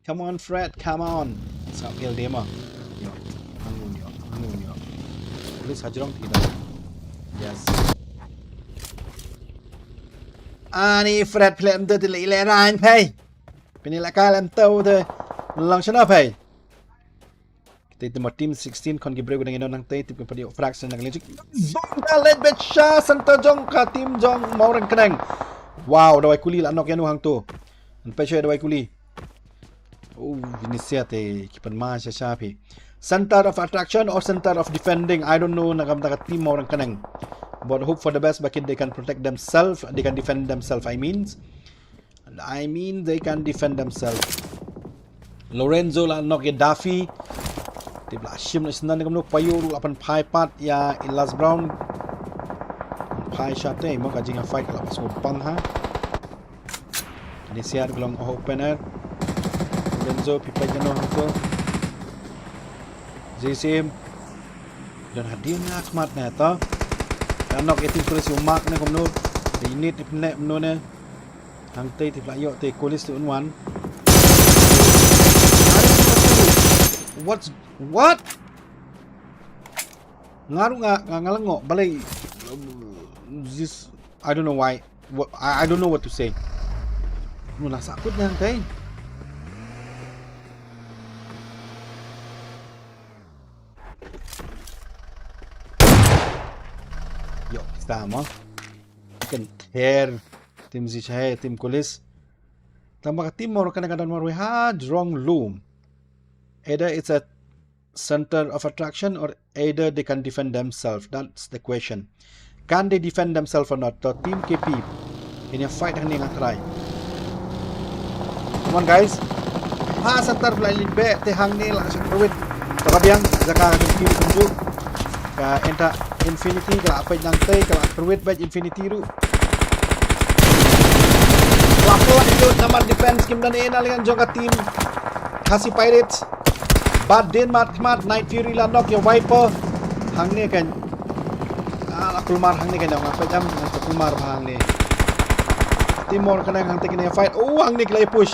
Come on, Fred, come on. Sngap ïa lade ma. Ïoh, hangun ïoh, hangun ïoh. Police hajrong kita. Yes. Ani Fred phi leh mynta te leh ïa leh rang phi. Phi ne leh ka leh mynta te. Long shano phi. Kita te ma team sixteen khon ki briew ki dang ïa don hangtei, tip ki padiah fraction na ka liang. Zone ka leit bet sha center jong ka team jong Mawrengkneng. Wow, dawai kuli la knock ïa no hangto. Ngan peit shuwa dawai kuli. Oh, ini sia te ki pynma sha sha phi. Center of attraction or center of defending, I don't know, na ka bynta ka team Mawrengkneng. But hope for the best, ba kin they can protect themselves, they can defend themselves, I mean. And I mean, they can defend themselves. Lorenzo la knock ïa Daffy. Tip la shim na snan kumno, Payo ruh la pynphai pat ïa i Last Brown. Phai shatei mo, ka jingïa fight ka la pas bang ha. Ini siat ka long open air. Lorenzo phi peit ïa no hangto. Jisim. Don hadien na khmat na to. Ka knock ïa team police u Mark ne kumno. Dei nit ip ne kumno ne. Hangtei te phi la ïoh te Colis te un wan. What's, what? Nga ruh nga, nga, nga lyngngoh, balei, this, I don't know why. What, I, I don't know what to say. Mano la sahkut na hangtei. Ïoh pisa mo. Kynthei. Team Zishai, Team Colis. Tang ba ka team Mawryngkneng ka don marwei ha jrong lum. Either it's a center of attraction or either they can defend themselves. That's the question. Can they defend themselves or not? To team K P. Kin ïa fight hangne, nga try. Come on, guys. Ha center flag leit beh te hangne la shah kyrwit. Te ka biang jaka ka jong ki ruh kumjuh. Ka enta Infinity ka la peit nangtei, ka la kyrwit bad Infinity ruh. La pynlut namar defense kim don ei na liang jong ka team Khasi Pirates. Bad dien mad khmat, Night Fury la knock ïa u Viper. Hangne kan. Ah, la kulmar hangne kan, nga peit em, la kulmar bha hangne. Team Mawryngkneng hangtei kin ïa fight. Oh, hangne ki la ïa push.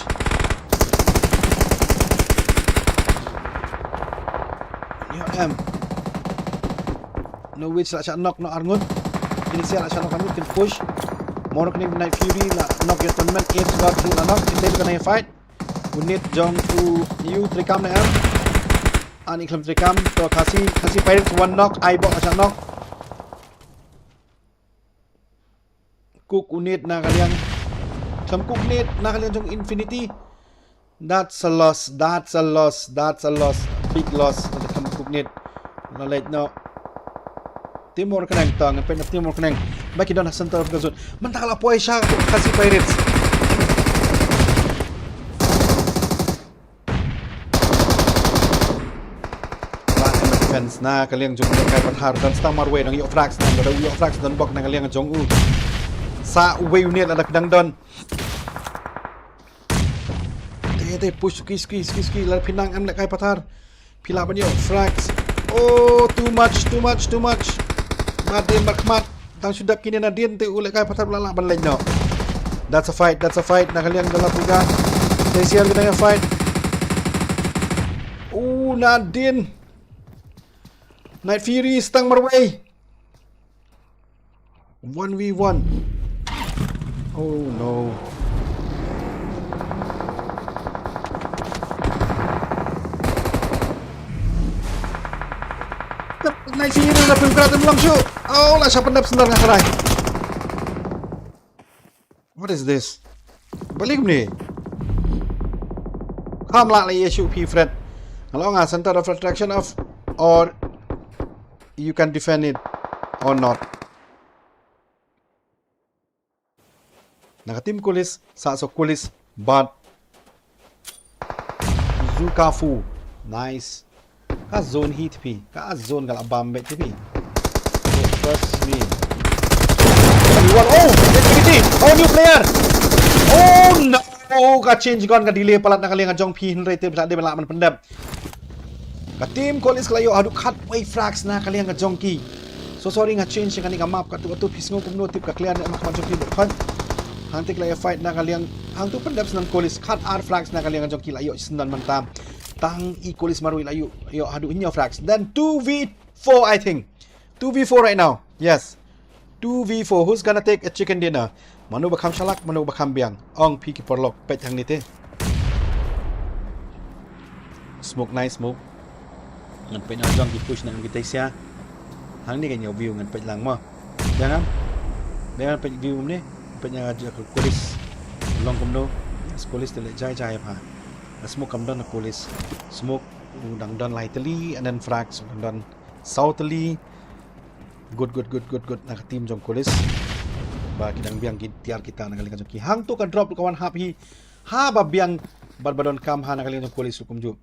Ïa em. Norwich la shah knock noh arngut. Kinesia la shah knock arngut, kin push. Mawryngkneng Night Fury la knock ïa u Tournament, Ace Rod ruh la knock, kin dei ban ïa fight. Unit jong u, u treikam ne em. Ani khlem treikam, to Khasi, Khasi Pirates one knock, Aibok la shah knock. Kuk unit na ka liang. Khlem kuk unit na ka liang jong Infinity. That's a loss, that's a loss, that's a loss, big loss. Khlem kuk unit. La leit noh. Team Mawryngkneng tang, peit na Team Mawryngkneng. Ba ki don ha center of the zone. Mynta ka la poi sha Khasi Pirates. Ba ka defense na ka liang jong u Lehkai Pathar, don stang marwei, dang ïoh frags, dang ïoh frags, don bok na ka liang jong u. Sa uwei u ne lada phi dang don. Te, te, push, suki, suki, suki, suki, lada phi nang em Lehkai Pathar. Phi lah ban ïoh frags. Oh, too much, too much, too much. Bad dien bad khmat. Tang shu dep kine nadien te u Lehkai Pathar la lah ban leit noh. That's a fight, that's a fight. Na ka liang da la puga. Te siar kita ïa fight. Oh, nadien. Night Fury stang marwei. One v one. Oh no. Night Fury la pynkrad ym long shuh. Oh, la shah pyndep sendar nga trai. What is this? Balei kumne? Kham lah la ïa shu phi Fred. Nga la ong a center of attraction of, or you can defend it or not. Na ka team Colis, sa so Colis, but Zukafu. Nice. Ka zone hi tpi. Ka zone ka la bam beit tpi. Trust me. Everyone. Oh, Infinity. Oh, new player. Oh no. Oh, ka change gun ka delay palat na ka liang ka jong phi, hynrei te ba dei ba lah ban pyndep. Ka team Colis ka la ïoh haduh khatwei frags na ka liang ka jong ki. So sorry nga change kane ka map, katto katto phi sngew kumno tip ka clear ne em ha khmat jong phi bad khot. Hangtei ki la ïa fight na ka liang, hangto pyndep sdang Colis, khat ar frags na ka liang ka jong ki la ïoh sdang mynta. Tang i Colis marwei la ïoh, ïoh haduh hynñiew frags. Then two v four, I think. Two v four right now. Yes. Two v four. Who's gonna take a chicken dinner? Mano ba kham shalak, mano ba kham biang. Ong phi ki paralok, peit hangne te. Smoke, nice smoke. Ngan peit na jong ki push na ki Tesia. Hangne ka ïa view, ngan peit lang mo. Jangan. Jangan peit view kumne. Peit na ka Colis. Long kumno. Yes, Colis te leh jai jai pha. Smoke kam don na Colis. Smoke u dang don lai tylli, and then frags u dang don saw tylli. Good, good, good, good, good. Na ka team jong Colis. Ba ki dang biang ki tiar kita na ka liang jong ki. Hangto ka drop ka wan hap hi. Haba biang bad ba donkam ha na ka liang jong Colis ruh kumjuh.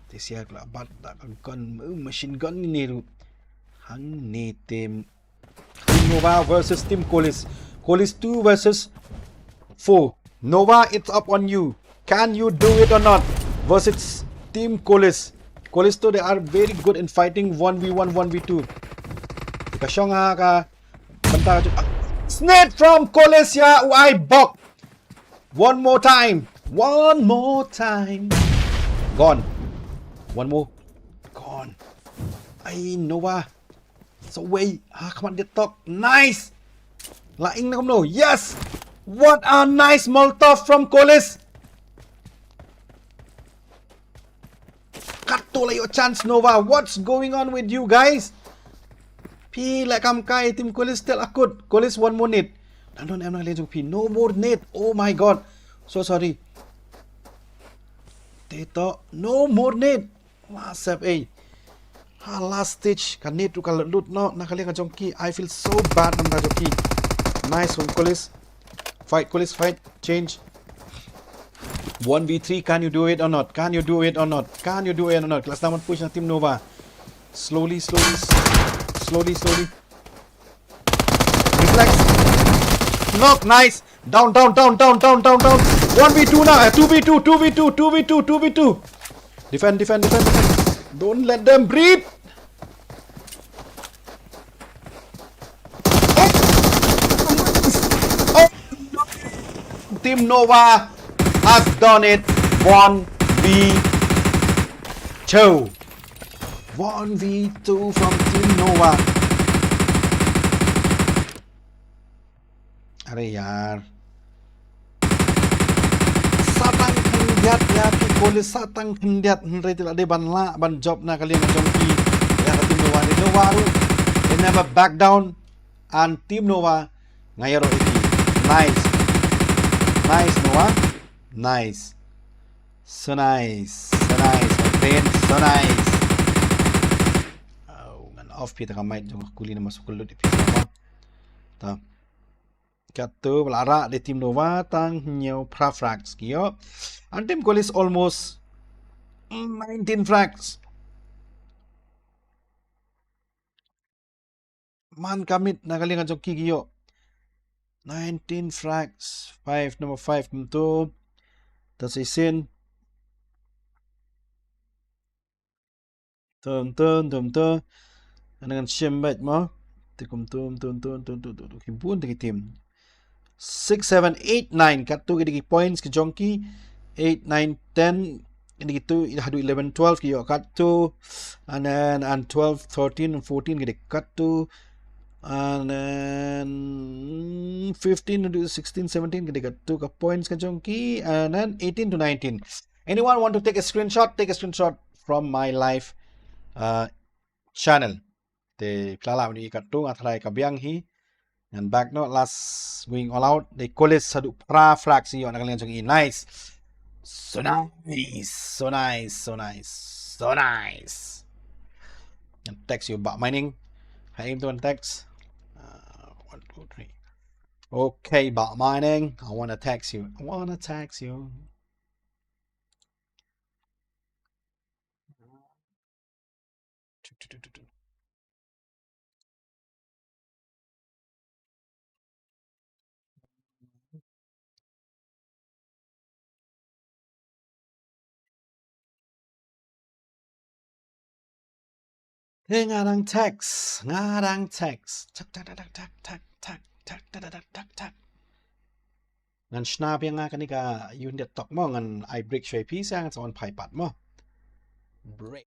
Te sia ka la bat da ka gun, uh, machine gun ne ruh. Hangne te Team Nova versus Team Colis. Colis two versus four. Nova, it's up on you. Can you do it or not? Versus Team Colis. Colis two, they are very good in fighting one v one, one v two. Ka shong ha ka bynta ka jong, ah, snap from Colis ïa u Aibok. One more time. One more time. Gone. One more. Gone. Ai, Nova. Sa wei. Ha khmat ditok. Nice. La ing na kumno. Yes. What a nice Molotov from Kolis. Katto la ïoh chance Nova. What's going on with you guys? Phi la kam kai team Kolis tel akut. Kolis, one more nade. Don don em na liang jong phi. No more nade. Oh my God. So sorry. Te to. No more nade. Last save, eh. Ha, last stage. Ka nade ruh ka lut noh na ka liang jong ki. I feel so bad na ka jong ki. Nice one, Kolis. Fight, Kolis, fight. Change. One v three, can you do it or not? Can you do it or not? Can you do it or not? Last time push na team Nova. Slowly, slowly, s- slowly, slowly. Reflex. Knock, nice. Down, down, down, down, down, down, down. One v two now. Eh, two v two, two v two, two v two, two v two. Defend, defend, defend, defend. Don't let them breathe. Oh. Oh. Team Nova has done it. One v two. One v two from Team Nova. Are yaar. Sa tang khyndiat ïa ki Kolis, sa tang khyndiat, hynrei te la dei ban lah ban jop na ka liang jong ki. Ïa ka Team Nova, Team Nova ruh they never back down. And Team Nova nga ïaroh ïa ki. Nice. Nice, Nova. Nice. So nice. So nice, my friend. So nice. Oh, ngan off phi ta ka mic jong ka kuli namar shu kyllut ïa phi. Ta. Katto ba la rah da Team Nova tang hynñiew phra frags ki ïoh. And Team Kolis almost nineteen frags. Man ka miet na ka liang jong ki ki ïoh. Nineteen frags, five, number five kumto. Ta shisien. Tum tum tum tum. Ngan shim beit mo. Te kum tum tum tum tum tum tum. Ki bun te ki team. Six, seven, eight, nine. Katto ki dei ki points ki jong ki. Eight, nine, ten. Ki dei ki tu haduh eleven, twelve ki ïoh katto. And then and twelve, thirteen and fourteen ki dei katto. And then fifteen to sixteen, seventeen ki dei katto ka points ka jong ki. And then eighteen to nineteen. Anyone want to take a screenshot? Take a screenshot from my live, uh, channel. Te phi la lah ban ïohi katto, nga tharai ka biang hi. Ngan back noh, last going all out. Dei Kolis haduh phra frags ïoh na ka liang jong i. Nice. So nice. So nice. So nice. So nice. Ngan text ïa u Bah Mining. Hai, aim to ngan text. Uh, one, two, three. Okay, Bah Mining. I wanna text you. I wanna text you. Hey, nga dang text, nga dang text. Tak, tak, tak, tak. Ngan shna biang nga kane ka unit tok mo, ngan ai break shwa phi sa ngan sa wan phai pat mo. Break.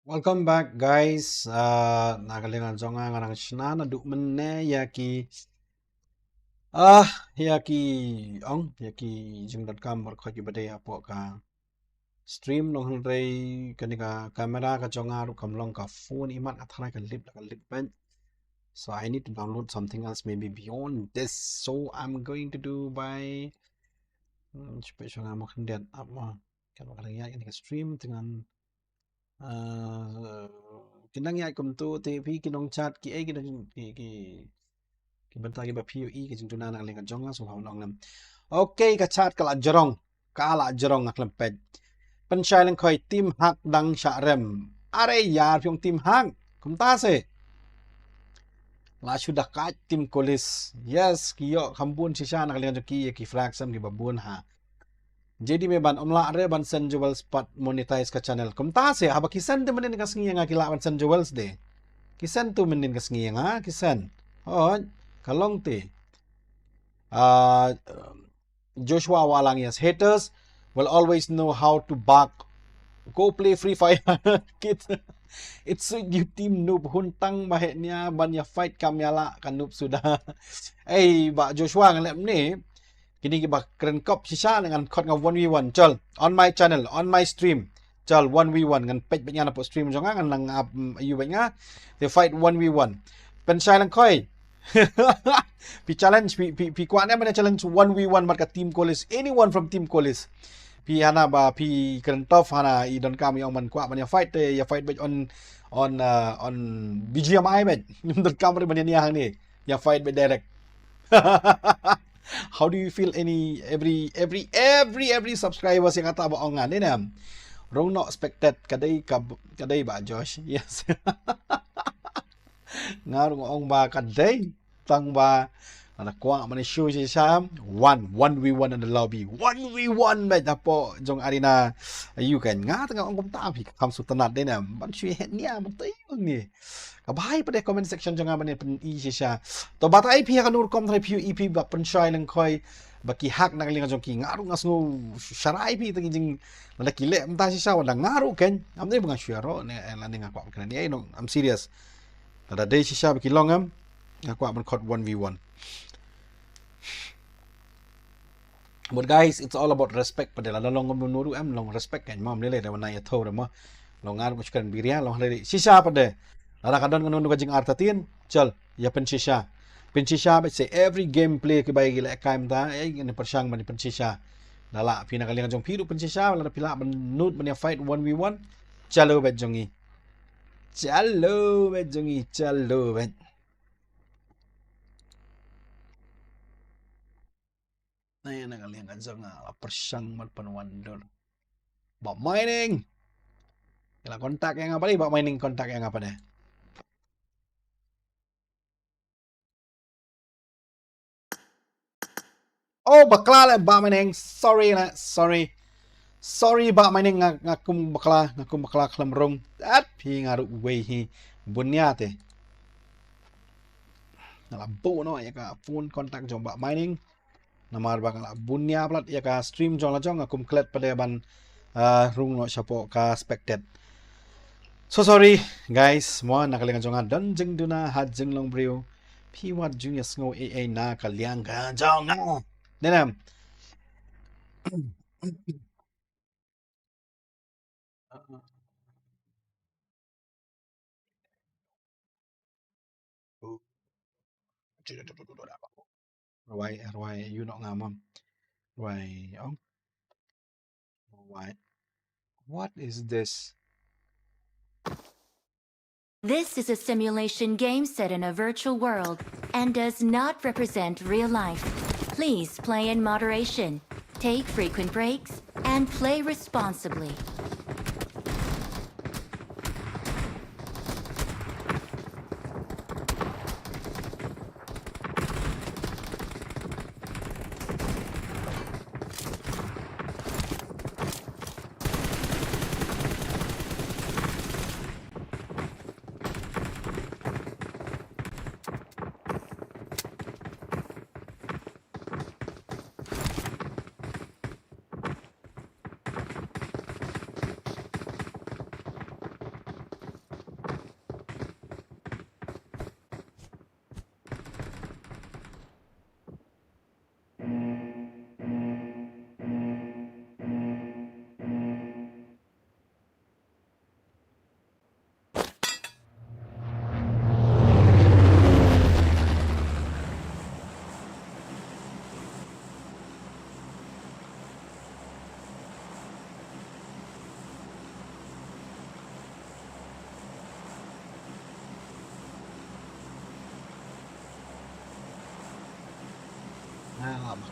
Welcome back, guys. Uh, na ka liang jong nga, nga nang shna naduh mynne ïa ki, ah, ïa ki ong, ïa ki jingdonkam markhot kiba dei hapoh ka stream, nong hynrei kane ka camera ka jong nga ruh kam long ka phone, imat nga tharai ka lip la ka lip ban. So I need to download something else maybe beyond this. So I'm going to do by, hmm, shpe shong nga mo khyndiat ap mo. Kan ba ka dang ïaid kane ka stream te ngan, ah, ki dang ïaid kumtu te phi ki nongchat ki ei ki dang ki, ki, ki bynta kiba phi ïohi ka jingduna na ka liang ka jong nga, sngewbha ban ong lem. Okay, ka chat ka la jrong, ka la jrong, nga khlem peit. Pynshai Lyngkhoi, Team Hack dang shah rem. Are ïar phi ong Team Hack, kumta se. La shu da kait Team Kolis. Yes, ki ïoh kham bun shisha na ka liang jong ki, ïa ki frag sem kiba bun ha. J D Meban, ym lah re ban send jewels pat monetize ka channel. Kumta se, haba ki send te mynnin ka sngi ïa nga ki lah ban send jewels de. Ki send tu mynnin ka sngi ïa nga, ki send. Hooid, ka long te. Ah, Joshua Walang, yes. Haters will always know how to bark. Go play Free Fire, kid. It's so you team noob, hun tang ba heh nia ban ïa fight kam ïa lah ka noob suda. Ei, Bah Joshua, ngan leh mynne. Kine kiba kren kop shisha ngan khot nga one v one. Chal, on my channel, on my stream. Chal, one v one, ngan peit beit nga napoh stream jong nga, ngan nang ap, mm, ïa beit nga. They fight one v one. Pynshai Lyngkhoi. Phi challenge, phi, phi, phi kwah ne ban challenge one v one bad ka Team Kolis. Anyone from Team Kolis. Phi hana ba phi kren tough, hana i donkam i ong ban kwah ban ïa fight te, ïa fight beit on, on, uh, on B G M I beit. Donkam re ban ïa nia hangne. Ïa fight beit direct. How do you feel any, every, every, every, every subscriber ïa kata ba ong nga ne ne? Rung not expected, ka dei ka, ka dei Bah Josh. Yes. Nga rung ong ba ka dei, tang ba lada kwah ban ïa shu shisha, one, one v one in the lobby. One v one beit hapoh jong arena. Aïu kan, nga tang ong kumta phi kham sngewtynnat de ne ban shu heh nia ban tei ni. Ka bha pat de comment section jong nga ban ïa pyni shisha. To batai phi ha kano rukom, trai phi ïohi phi Bah Pynshai Lyngkhoi, Bah ki Hack na ka liang jong ki, nga ruh nga sngew sharai phi tang jing lada ki leh mynta shisha, wat la nga ruh kan. Am dei ba nga shu ïaroh ne, eh, lane nga kwah ban kren ne, eh, no, I'm serious. Lada dei shisha ba ki long em, nga kwah ban khot one v one. But guys, it's all about respect pat de, lada long kumno ruh em, long respect kan, mo, ym lei lei da wan ïathuh re mo. Long nga ruh nga shu kren biria, long lei lei shisha pat de. Lada ka don kano kano ka jingartatien, chal, ïa pynshisha. Pynshisha beit se, every gameplay kiba ïa ki leh kai mynta, eh, ngin pyrshang ban pynshisha. Lada lah phi na ka liang jong phi ruh pynshisha, lada phi lah ban nud ban ïa fight one v one, chalo beit jong ngi. Chalo beit jong ngi, chalo beit. Nai na ka liang ka jong nga la pyrshang mat pynwandur. Bah Mining. Ïa la contact ïa nga pat de, Bah Mining contact ïa nga pat de. Oh, bakla le Bah Mining. Sorry le, sorry. Sorry Bah Mining, nga, nga kum bakla, nga kum bakla khlem rung. At phi nga ruh wei hi. Bunia te. Nga la buh noh ïa ka phone contact jong Bah Mining. Namar ba nga la bunia palat ïa ka stream jong la jong, nga kum klet pat de ban, ah, rung noh shapoh ka spectate. So sorry guys, mo, na ka liang jong nga don jingduna ha jinglong briew. Phi wat ju ïa sngew ei ei na ka liang ka jong nga. Dei ne em? Rwai, rwai, ïa u noh nga mo. Rwai, ong. Rwai. What is this? This is a simulation game set in a virtual world and does not represent real life. Please play in moderation, take frequent breaks, and play responsibly.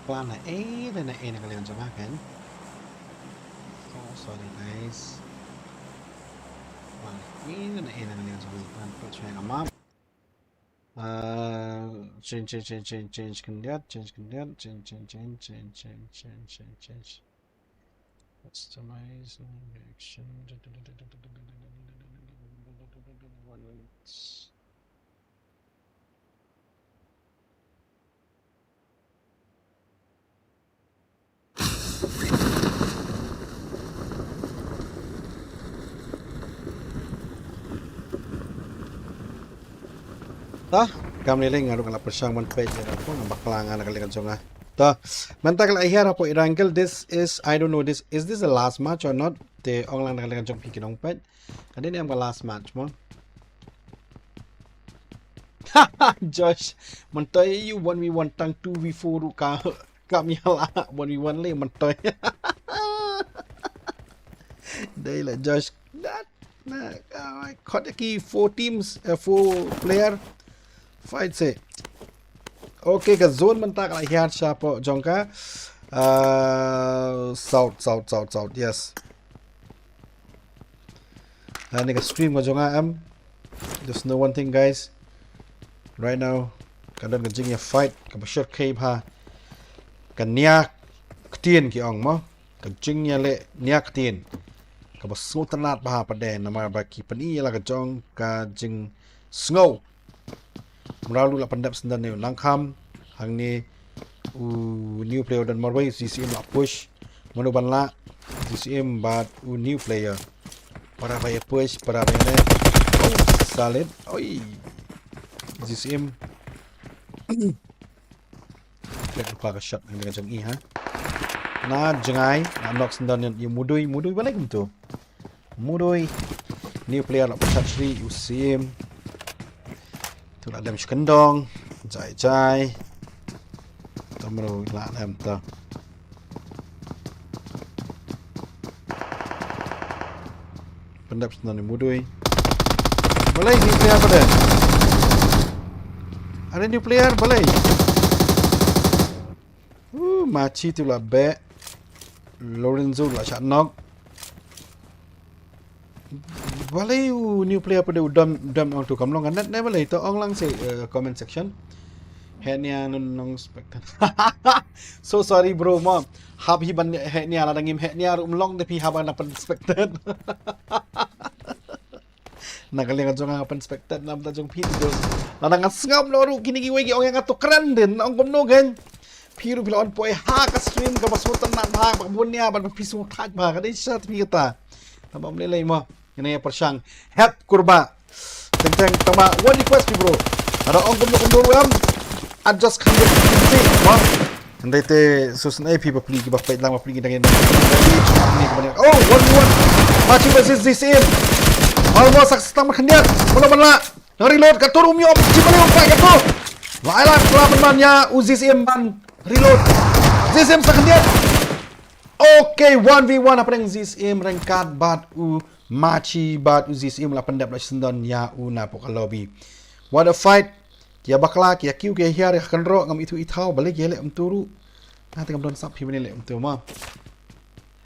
Klan na eh, na eh na ka liang jong nga kan. Oh, sorry guys. Klan na eh, na eh na ka liang jong nga kan. Put share map. Uh, change, change, change, change, change, khyndiat, change, khyndiat, change, change, change, change, change, change, change. Customize reaction. One minute. Ta, kam ni ling, nga ruh nga la pyrshang ban peit ïa ka, nga bakla nga na ka liang jong nga. Ta, mynta ka la hiar hapoh Erangel, this is, I don't know, this, is this the last match or not? Te ong lang na ka liang jong phi ki nongpeit. Ka dei ne em ka last match mo. Josh, mynta ïa u one v one tang two v four ruh ka, kam ïa la one v one le mynta. Dei la Josh. Dat na, ah, khot ïa ki four teams, eh, four player fight se. Okay, ka zone mynta ka la hiar shapoh jong ka. Ah, south, south, south, south, yes. Ha kane ka stream ka jong nga em. Just know one thing, guys. Right now ka don ka jingïa fight kaba shyrkhei bha. Ka nia ktien ki ong mo. Ka jingïaleh nia ktien kaba sngewtynnat bha pat de, namar ba ki pyni ïa la ka jong ka jingsngew. Mraw ruh la pyndep syndon ïa u Nangkham. Hangne u new player u don marwei, Z C M la push. Mano ban lah? Z C M bad u new player. Para ba ïa push, para ba ïa ne. Oh, solid. Oi. Z C M. Klet lypa ka shot hangne ka jong i ha. Na jngai, na knock syndon ïa u Mudui, Mudui balei kumto. Mudui. New player la pynshah shri, u Sim. Tu la dem sha kyndong. Jai jai. Tam ro la dem ta. Pyndep sha u Mudui. Balei new player pat de? Are new player balei? Uh, Machi tu la beh. Lorenzo la shah knock. Balei u new player pat de u dam, dam ong tu kam long ka net ne balei, to ong lang sha, eh, comment section. Heh nia nong spectate. So sorry bro mo. Hap hi ban heh nia, lada ngim heh nia ruh ym long de phi hap ban pynspectate. Na ka liang jong nga pynspectate na bynta jong phi tu. Lada nga sngap noh ruh kine kiwei ki ong ïa nga to kren din, ong kumno kein. Phi ruh phi la wan poi ha ka stream kaba sngewtynnat bha, kaba bun nia, bad phi sngewthuh bha, ka dei shisha phi kata. Tang ba ym lei lei mo. Ngin ïa pyrshang. Hep Kurbah. Teng teng, tang ba one request phi bro. Lada ong kumno kumno ruh em, adjust kham bit mo. Hynrei te sngewsynei phi bapli, ki bapli lang bapli ki dang ïa. Oh, one v one. Machi versus Z C M. Almost sak setang khyndiat. Mano ban lah? Nang reload, kato ruh um ïoh, chi balei um fight kato. Ba ai la kla ban ban ïa u Z C M ban reload. Z C M sa khyndiat. Okay, one v one hapdeng Z C M ryngkat bad u Machi bad u Z C M la pyndep la syndon ïa u napoh ka lobby. What a fight. Ki ïa bakla, ki ïa kiew, ki ïa hiar, ïa kynroh, ngam ithuh ithaw, balei ki ïa leh kumto ruh. Nga te ngam don sap phi ban ïa leh kumto mo.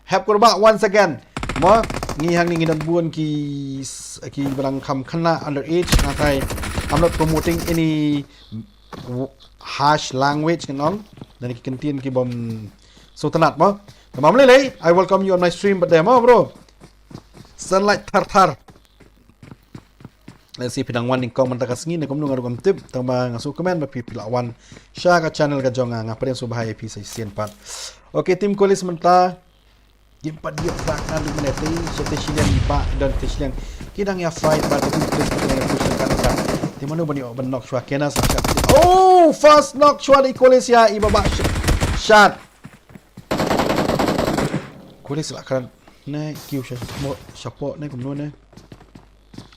Hep Kurbah once again. Mo, ngi hangne ngi don bun ki s-, ki ba dang kham khynnah underage, nga te I'm not promoting any w-, harsh language ngan ong. Lane ki kyntien ki bym sngewtynnat mo. Tang ba ym lei lei, I welcome you on my stream pat de mo bro. Sunlight thar thar. Let's see, phi dang wan nyngkong mynta ka sngi ne kumno nga ruh ngam tip, tang ba nga sngewkmen ba phi, phi la wan sha ka channel ka jong nga, nga pdiang sngewbha ïa phi sa shisien pat. Okay, team Kolis mynta. Kim pat ïoh bak na lut mynne te, sha te shiliang i ba, don te shiliang. Ki dang ïa fight bad ka team Kolis ka dang ïa push ka ka. Te mano ban ïoh ban knock shuwa, Kena sa ka. Oh, first knock shuwa da i Kolis ïa i Baba sh-, shot. Kolis la kren. Ne, kiew sha, mo, shapoh ne, kumno ne.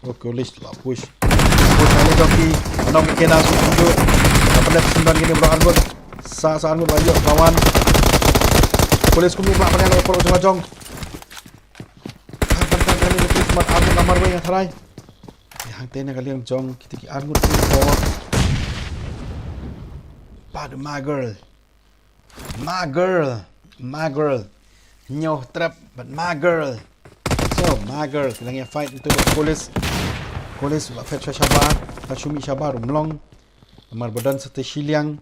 Oh, Kolis la push. Push na le doki. Nong Kena su kumno. Ka pynlep syndon kine bro Arngut. Sa, sa Arngut la ïoh kawan. Kolis kumno pla pynlep por jong jong. Kan, kan, kan, kan, Kolis mat Arngut namar wei nga tharai. Ïa hangte na ka liang jong kita ki Arngut ki por. Bad ma girl. My girl. My girl. Nyo trap, but my girl. So, my girl. Ki dang ïa fight ïa u Colis. Colis u la phet shabar. Ka shu mih shabar, um long. Namar ba don sa te shiliang.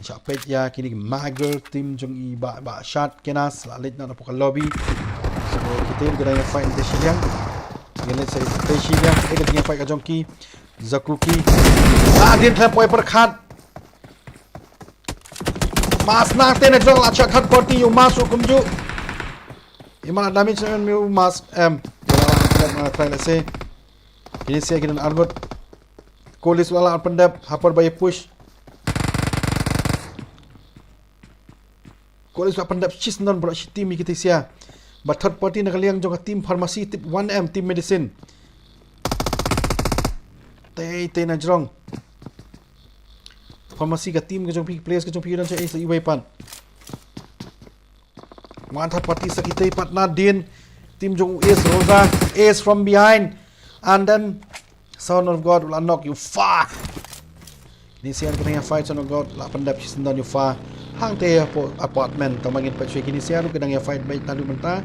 Shah peit ïa kine ki My Girl team jong i Bah, Bah Shad Kenas la leit noh hapoh ka lobby. So, kita ki dang ïa fight te shiliang. Ki leit sa te shiliang, eh, ka jingïa fight ka jong ki. Zakuki. Nadien khlem poi pyrkhat. Mas na te na jong la shah khat party ïa u Mas u kumjuh. I man damage na ïa u Mas, em. Ïa la, la, la, try, let's say. Kine sia ki don arngut. Colis u la lah pyndep, ha por ba ïa push. Colis u la pyndep shisyndon baroh shi team ïa kita sia. Bad third party na ka liang jong ka team pharmacy, tip one M, team medicine. Tei, tei na jrong. Pharmacy ka team ka jong phi, players ka jong phi, don sha ace iwei pat. Wan third party sa kita pat nadien. Team jong u Ace Rosa. Ace from behind. And then Son of God u la knock, you fuck. Kine sia ki dang ïa fight, Son of God la pyndep shisyndon, you fuck. Hangte hapoh apartment, tang ba ngin peit shuwa kine sia ruh ki dang ïa fight beit naduh mynta.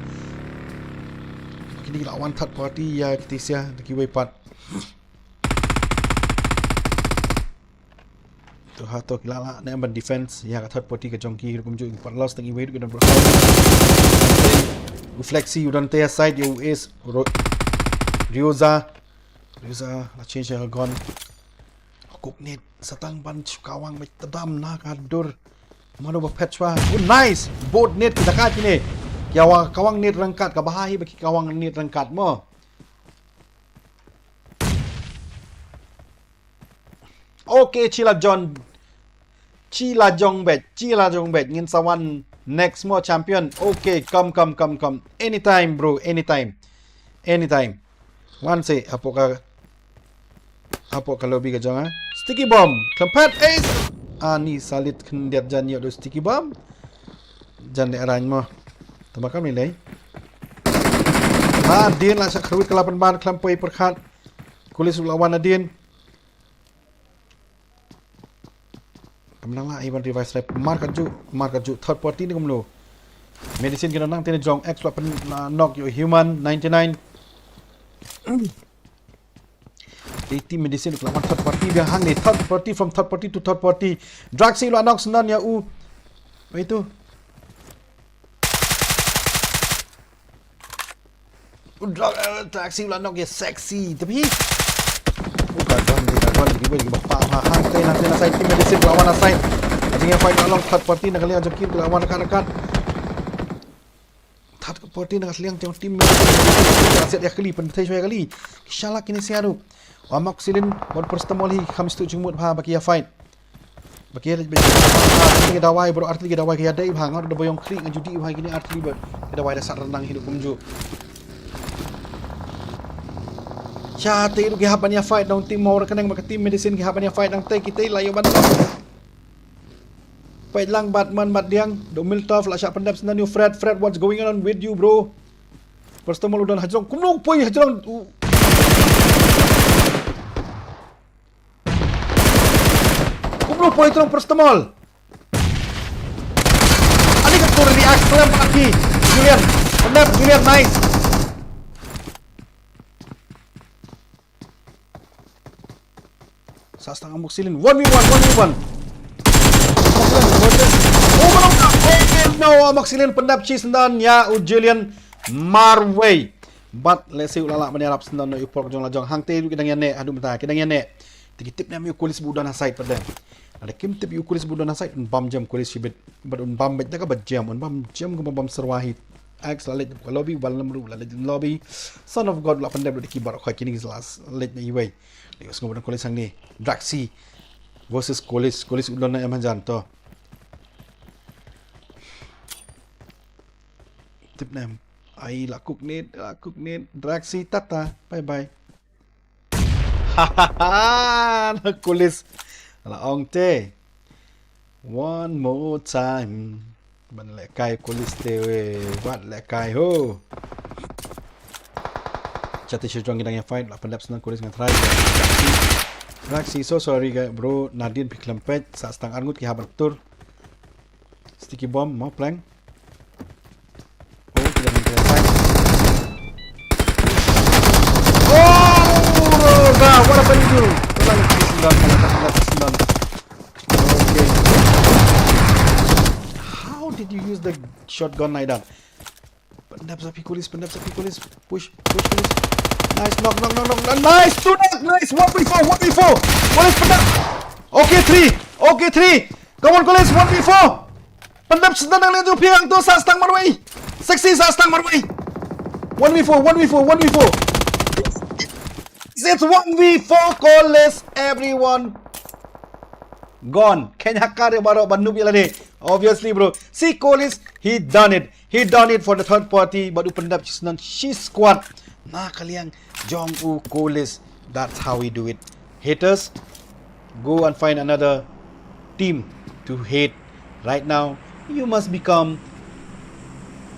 Kine ki la wan third party ïa kita sia da kiwei pat. To ha to ki la lah ne ban defense ïa ka third party ka jong ki, ruh kumjuh ki pat lost tang iwei ruh ki don bro. U Flexi u don te side ïa u Ace Ro-, Rioza. Rioza la change ïa ka gun. Kuk nit sa tang ban shu kawang beit tdam na ka dur. Mano ba phet shuwa. Oh, nice. Bot nit kita ka kine. Ki kawang, kawang nit ryngkat, ka bha hi ba ki kawang nit ryngkat mo. Okay, Chila John. Chila Jong beit, Chila Jong beit. Ngin sa wan next mo champion. Okay, come, come, come, come. Anytime, bro, anytime. Anytime. Wan se, hapoh ka, hapoh ka lobby ka jong, ha. Sticky bomb. Khlem phet, ace. Ani salit khyndiat jan ïoh da u sticky bomb. Jan leh rang mo. Tama kam ni lei. Nadien la shah kyrwit ka la pynban khlem poi pyrkhat. Colis u la wan nadien. Kam nang la, i ban revive snipe. Mar ka ju, mar ka ju. Third party ni kumno. Medicine ki don nang te na jrong, X la pyn, la knock ïa u Human ninety-nine. Te team medicine u la wan third party biang hangne, third party, from third party to third party. Draxi u la knock syndon ïa u. Wei tu. U Draxi u la knock ïa Sexy. Tapi. U ka gun, ka gun, ki ba, ki ba pa ha, ha, hangte, hangte na side team medicine u la wan na side. Ka jingïa fight along third party na ka liang jong ki u la wan na ka, na ka. Third party na ka liang jong team medicine. Ka siat ïa kali, pynthei shuwa ïa kali. Ki shalak kine sia ruh. U amoxicillin bad paracetamol hi kham sdang jingmut bha ba ki ïa fight. Ba ki ïa leit beit. Ki dawai bro, artylli ki dawai ki ïa dei bha, nga ruh da ba ïong khlieh nga ju dih bha kine artylli bad ki dawai da sat ryndang hi ruh kumjuh. Sha te ruh ki hap ban ïa fight nangtei, mo ra kane ma ka team medicine ki hap ban ïa fight nangtei, kitei la ïa ban. Peit lang bad man bad diang, da u Miltov la shah pyndep syndon ïa u Fred, Fred, what's going on with you, bro? Paracetamol u don hajrong, kumno u poi hajrong u. Kumno u poi hajrong paracetamol. Ani ka kur react slam aki. Julian, pyndep Julian, nice. Sa stang amoxicillin. One v one, one v one. Amoxicillin, one v one. Oh, mana ka? Oh, no, amoxicillin pyndep shi syndon ïa u Julian marwei. Bad lehse u la lah ban ïarap syndon na u por jong la jong. Hangtei ruh ki dang ïa neh, haduh mynta ki dang ïa neh. Te ki tip ne em ïa u Colis ba u don ha side pat de. Lada kim tip ïa u Colis ba u don ha side, un bam jem Colis shibit. Bad un bam beit da kaba jem, un bam jem kaba bam serwa hi. Alex la leit ka lobby, Wallam ruh la leit lobby. Son of God la pyndep da ki baroh khoit, kine ki la leit na iwei. Leit sngewbha Colis hangne. Draxi versus Colis, Colis u don ne em hajan to. Tip ne em. Ai, la kuk nit, la kuk nit. Draxi, tata, bye bye. Na Colis. La ong te. One more time. Ban lehkai Colis te wei. Wat lehkai ho. Chati shi jong ki dang ïa fight, la pyndep syndon Colis ngan try. Draxi, so sorry ka bro, nadien phi khlem peit, sa stang arngut ki hap ban tur. Sticky bomb, mo, plank. Oh, kita main fight. Oh, Rosa, what happened to you? Kau dah lagi sendal, kau dah lagi sendal. Okay. How did you use the shotgun like that? Pyndap sa phi, Kolis, pyndap sa phi, Kolis. Push, push, Kolis. Nice, knock, knock, knock, knock. Nice, two knock, nice. One v four, one v four. Kolis, pyndap. Okay, three. Okay, three. Come on, Kolis, one v four. Pyndap sa tang leh tu, phi hangto sa stang marwei. Sexy sa stang marwei. One v four, one v four, one v four. It's one v four, Kolis, everyone. Gone. Khein ha ka ri baroh ban noob ïa lade. Obviously, bro. See, Kolis, he done it. He done it for the third party. Bad u pyndap shi snan shi squad na ka liang jong u Kolis. That's how we do it. Haters, go and find another team to hate. Right now, you must become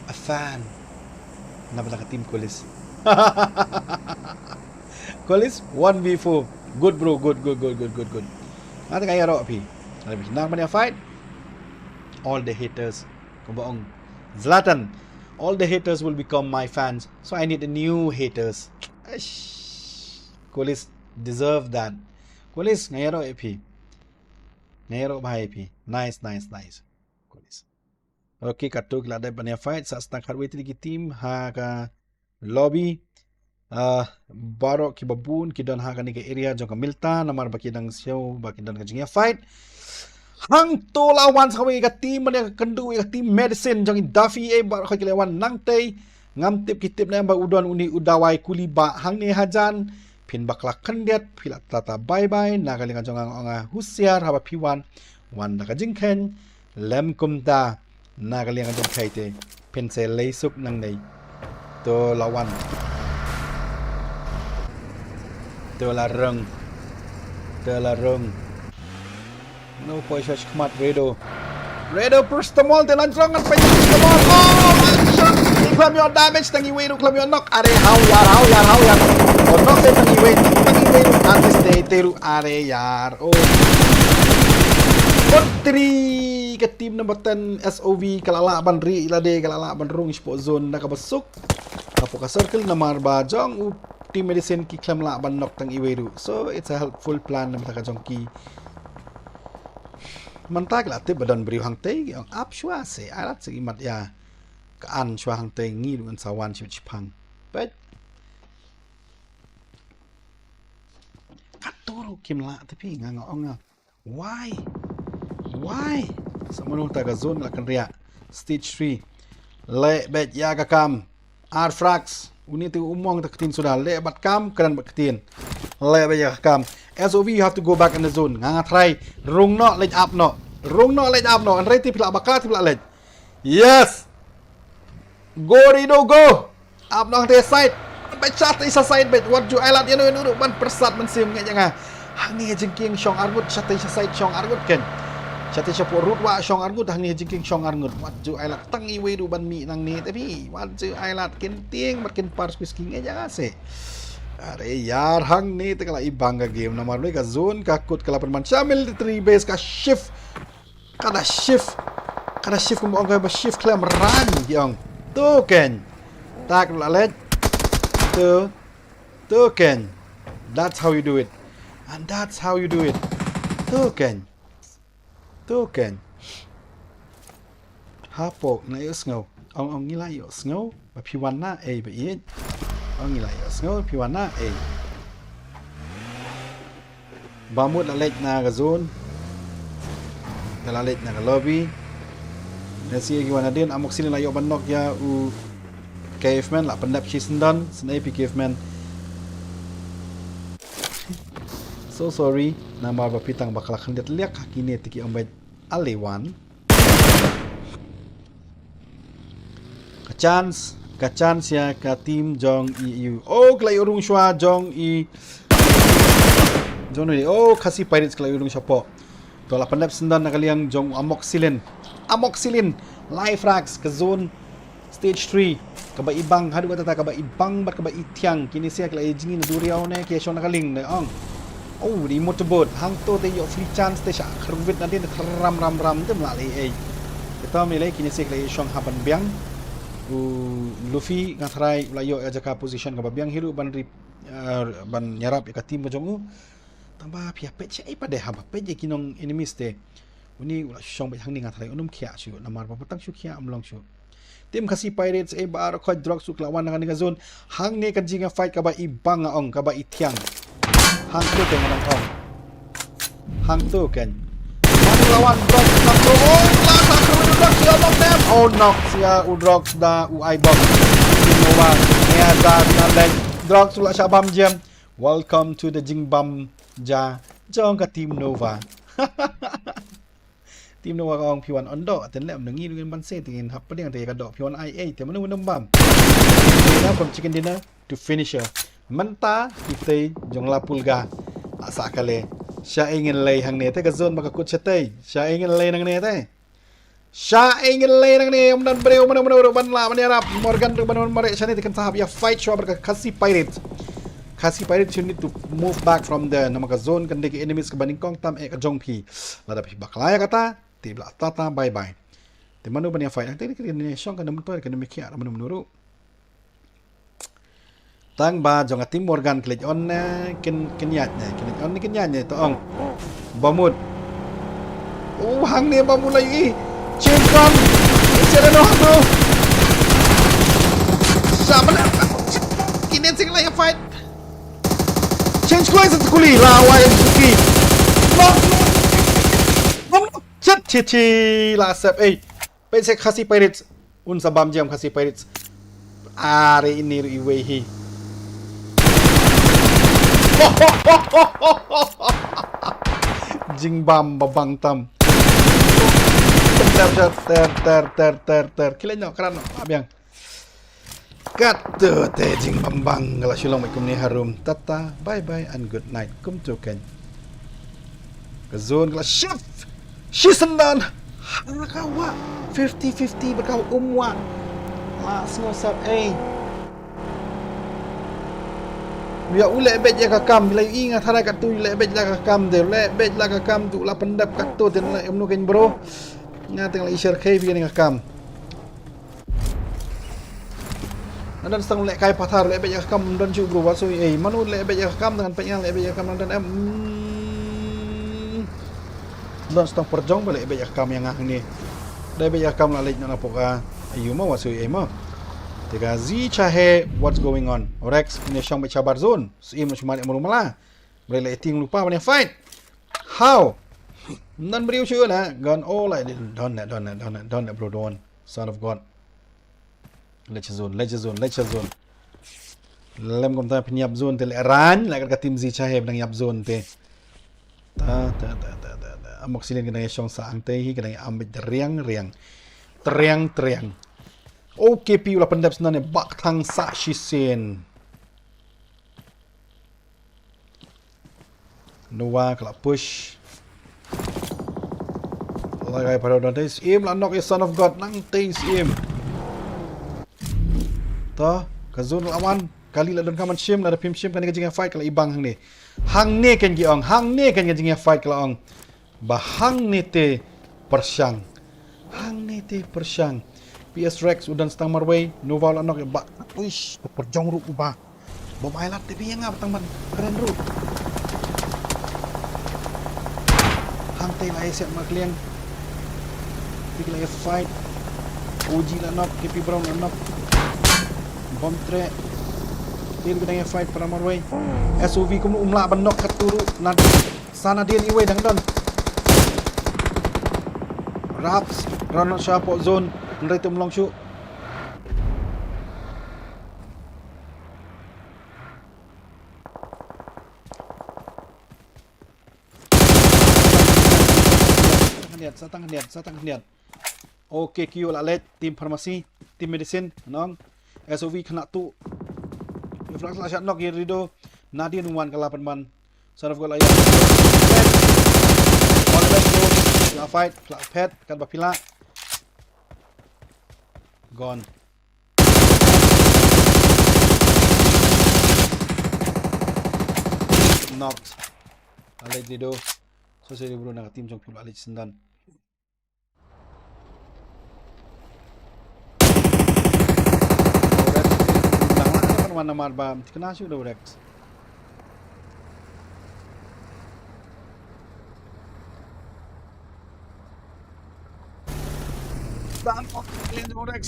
a fan. Na bala ka team Kolis. Kolis, one v four. Good, bro. Good, good, good, good, good, good. Nga teng ïaroh phi. Nang ban ïa fight. All the haters. Kumba ong Zlatan. All the haters will become my fans. So I need a new haters. Eish. Kolis deserve that. Kolis, nga ïaroh ïa phi. Nga ïaroh bha ïa phi. Nice, nice, nice. Kolis. Okay, katto ki la dep ban ïa fight. Sa stang khatwei tylli ki team ha ka lobby. Ah, baroh kiba bun ki don ha kane ka area jong ka Milta, namar ba ki dang siew ba ki don ka jingïa fight. Hangto la wan sa kawei ka team, mane ka kynduh ka team Medicine jong i Daffy, eh, baroh ki la wan nangtei. Ngam tip ki tip ne em ba u don une u dawai kuli ba hangne hajan. Phin bakla khyndiat, phi la tata bye bye, na ka liang jong nga nga husiar haba phi wan. Wan da ka jingkhein. Lem kumta na ka liang jong phi te, phin sa leit suk nangne. To la wan. To la rung. To la rung. No poi sha khmat Redo. Redo paracetamol te lan jrong ngan poi paracetamol. Oh, one shot. Ni khlem ïoh damage tang iwei ruh khlem ïoh knock. Are haw ïar, haw ïar, haw ïar. Oh, knock te tang iwei, tang iwei ruh artist te, te ruh are ïar. Oh. Kot tri ka team number ten S O V ka la lah ban ri lade, ka la lah ban rung shapoh zone na kaba suk. Hapoh ka circle namar ba jong u team Medicine ki khlem lah ban knock tang iwei ruh. So it's a helpful plan namar ka jong ki. Mynta ki la tip ba don briew hangtei, ki ong ap shuwa se, ai lad se ki mat ïa. Ka an shuwa hangtei ngi ruh ngan sa wan shu shipang. Peit. Katto ruh kim lah te phi, nga nga ong nga. Why? Why? Sa mano ta ka zone la kynriah. Stage three. Leh beit ïa ka kam. Ar frags. Une te u mong ta ktien suda. Leh bad kam, kren bad ktien. Leh beit ïa ka kam. S O V, you have to go back in the zone. Nga nga try. Rung noh, leit ap noh. Rung noh, leit ap noh. Hynrei te phi lah bakla, te phi lah leit. Yes. Go Redo, go. Ap noh te side. Beit shatei sha side beit. Wat ju ai lad ïano ïano ruh ban pyrsad mynsiem, ngeit ïa nga. Hangne jingkieng shong arngut, shatei sha side shong arngut ken. Shatei shapoh road wah shong arngut, hangne jingkieng shong arngut. Wat ju ai lad tang iwei ruh ban mih nangne te phi. Wat ju ai lad, kin tieng bad kin par squeeze ki, ngeit ïa nga se. Are ïar, hangne te ka la i bang ka game namar ba ka zone ka kut ka la pynban sha military base, ka shift. Ka da shift. Ka da shift kumba ong ka ba shift khlem rang ki ong. To ken. Tak la leit. To. To ken. That's how you do it. And that's how you do it. To ken. To ken. Hapoh na ïohsngew. Ong ong ngi la ïohsngew. Ba phi wan na ei ba ïeit. Ong ngi la ïohsngew phi wan na ei. Ba mut la leit na ka zone. Ka la leit na ka lobby. Na si ki wan hadien, Amoxicillin la ïoh ban knock ïa u Caveman, la pyndep shi syndon, snipe Caveman. So sorry, namar ba phi tang bakla khyndiat liak ha kine te ki ong beit. Ale wan. Ka chance, ka chance ïa ka team jong i, i. Oh, ka la ïoh rung shuwa jong i. Jong i. Oh, Khasi Pirates ka la ïoh rung shapoh. To la pyndep syndon na ka liang jong Amoxicillin. Amoxicillin, live frags, ka zone stage three. Kaba i bang, haduh katta kaba i bang bad kaba i thiang. Kine sia ki la ïa jngi na duriaw ne, ki ïa shong na ka lieng ne ong. Oh, dei motorboat. Hangto te ïoh free chance te sha kyrwit nadien te ram ram ram te mlah lei ei. Tam ïaleh kine sha ki la ïashong hap ban biang. U Luffy nga tharai u la ïoh ïa jaka position kaba biang hi ruh ban rip, eh, ban ïarap ïa ka team ka jong u. Tang ba phi ïa peit shaei pat de haba peit ïa ki nong enemies te. Une u la shong beit hangne nga tharai un ym khiah shuh namar ba tang shu khiah um long shuh. Team Khasi Pirates, eh, ba ar khoi Drox u la wan na kane ka zone. Hangne ka jingïafight kaba i bang nga ong, kaba i thiang. Hangto te nga ong. Hangto kan. Mano la wan Drox, hangto, oh, la sa khoi Drox, ïa bam dem. Oh, knock ïa u Drox da u ai bam. Team Nova, ïa da na lek. Drox u la shah bam jem. Welcome to the jingbam ja jong ka Team Nova. Team Nova ka ong phi wan on doh, ten lem ngi ngi ban se tin hap pdeng te ka doh phi wan ai ei te mano mano bam. Ina from chicken dinner to finisher. Mynta kita jong la pulga. Asa kale. Sha ei ngin lei hangne te ka zone ba ka kut shatei. Sha ei ngin lei nangne te. Sha ei ngin lei nangne, ym don briew mano mano ruh ban lah ban ïarap. Morgan ruh ban wan mareh shane te kan sa hap ïa fight shuwa bad ka Khasi Pirates. Khasi Pirates, you need to move back from there. Namar ka zone kan dei ki enemies kaba nyngkong tam eh ka jong phi. Lada phi bakla ïa kata, te bla tata bye bye. Te mano ban ïa fight, te kine shong kan ym toy kan ym khiah mano mano ruh. Tang ba jong ka Team Morgan ki leit on ne kin kin ïaid ne, ki leit on ne kin ïaid ne, to ong. Bamut. Oh, hangne bamut la ïohi. Change gun. Sia da noh tu. Siapa nak? Kine sing la ïa fight. Change gun satu kuli la wai suki. Bamut. Chet chet chet la sep eh. Peit sha Khasi Pirates. Un sa bam jam Khasi Pirates. Are ini ruh iwei hi. Jingbam ba bang tam. Ter ter ter ter ter ter. Kila nyok kran nyok. Abiang. Kato te jingbam bang la shu long kumne harum. Tata, bye bye and good night. Kumto kan. Ka zone ka la shift. Shi syndan. Ha ka wah. Fifty fifty bad ka um wah. La sngew sap ei. Ïa u leh beit ïa ka kam, la ïohi nga tharai katto u leh beit la ka kam te, leh beit la ka kam tu la pyndep katto te la em no ken bro. Nga teng la i share khei beit ïa ka kam. Ngan don stang leh kai pathar leh beit ïa ka kam don shu bro wa sui ei. Mano leh beit ïa ka kam ngan peit ngan leh beit ïa ka kam ngan don em. Hmm. Don stang pyrjong ba leh beit ïa ka kam ïa nga hangne. Leh beit ïa ka kam la leit na pok ka. Ayu ma wa sui ei ma. Te ka zi cha he what's going on. Rex ne shong beit shabar zone. Sim na shuma ne mala. Bre leh ting lupa ban ïa fight. How? Nan briew shu na. Gun oh la don ne don ne don ne don ne bro don. Son of God. Leh sha zone, leh sha zone, leh sha zone. Lem kumta phin ïap zone te leh rang, leh ka team zi cha he phin ïap zone te. Ta, ta, ta, ta, ta, ta. Amoxicillin ka dang ïa shong sa ang te hi, ka dang ïa am beit riang, riang. Triang, triang. Okay, phi u la pyndep sna ne bak thang sa shisien. Nova ka la push. La kai para don te sim la nok ïa Son of God nang te sim. Ta, ka zone la wan, kali la don ka man shim, la da phim shim, kane ka jingïa fight ka la i bang hangne. Hangne kan ki ong, hangne kan ka jingïa fight ka la ong. Ba hangne te pyrshang. Hangne te pyrshang. P S Rex u don stang marwei, Nova la nok ïa bak. Uish, ka pyrjong ruh u ba. Bom ai lat te phi ïa nga ba tang ban kren ruh. Hangtei la ïa siat ma kliang. Phi la ïa fight. O G la nok, K P Brown la nok. Bom tre. Te ruh ka dang ïa fight para marwei. S O V kum um lah ban nok katto ruh. Nad sana dien iwei dang don. Raps, run out sha pok zone. Hynrei te um long shuh. Khyndiat, sa tang khyndiat, sa tang khyndiat. Okay, Q la leit, team pharmacy, team medicine, nong. S O V khynnah tu. Ïa flash la shah nok ïa Rido. Nadien wan ka la pynban. Son of God la ïa. All the best, bro. La fight, la phet, kan ba pila. Gone. Knocked. Alej Rido. So sorry bro, na ka team jong phi la leit syndan. Wan namar ba mtikna shu da Rex. Bam, oh, kalian tu Rex.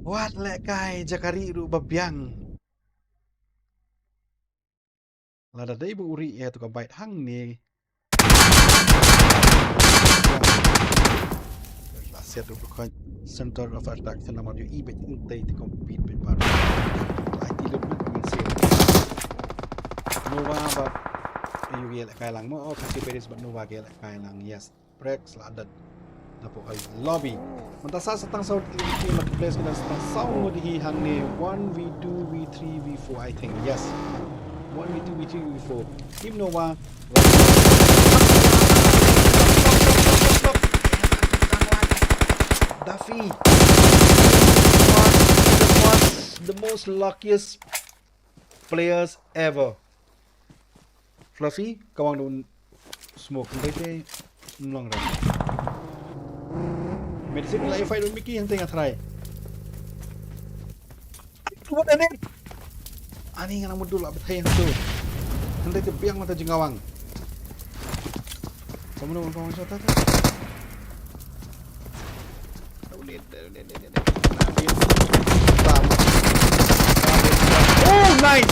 Wat lehkai jakari ru babiang. Lada dei ba uri ya tu ka bait hang ni. La set ruh ka center of attraction namar ïohi bad ïa tei te compete bad bar. Lai ti lut bad min se. Nova bad ïohi lehkai lang mo. Oh, Khasi Paris bad Nova ki lehkai lang. Yes. Prex la dat. Napoh ka lobby. Mynta sa sa tang saw team marketplace kita sa tang saw ngut hi hangne one v two v three v four, I think. Yes. One v two v three v four. Team Nova. Duffy. The most luckiest players ever. Fluffy, ka wang da un smoke, hynrei te ym long re. Medicine la ïa fight da un Mickey, hangtei nga try. What an it? Ani nga nang mudul la bthei hangto. Hynrei te biang mata jingawang. Sa mano ka wang shot ta? Oh, nice!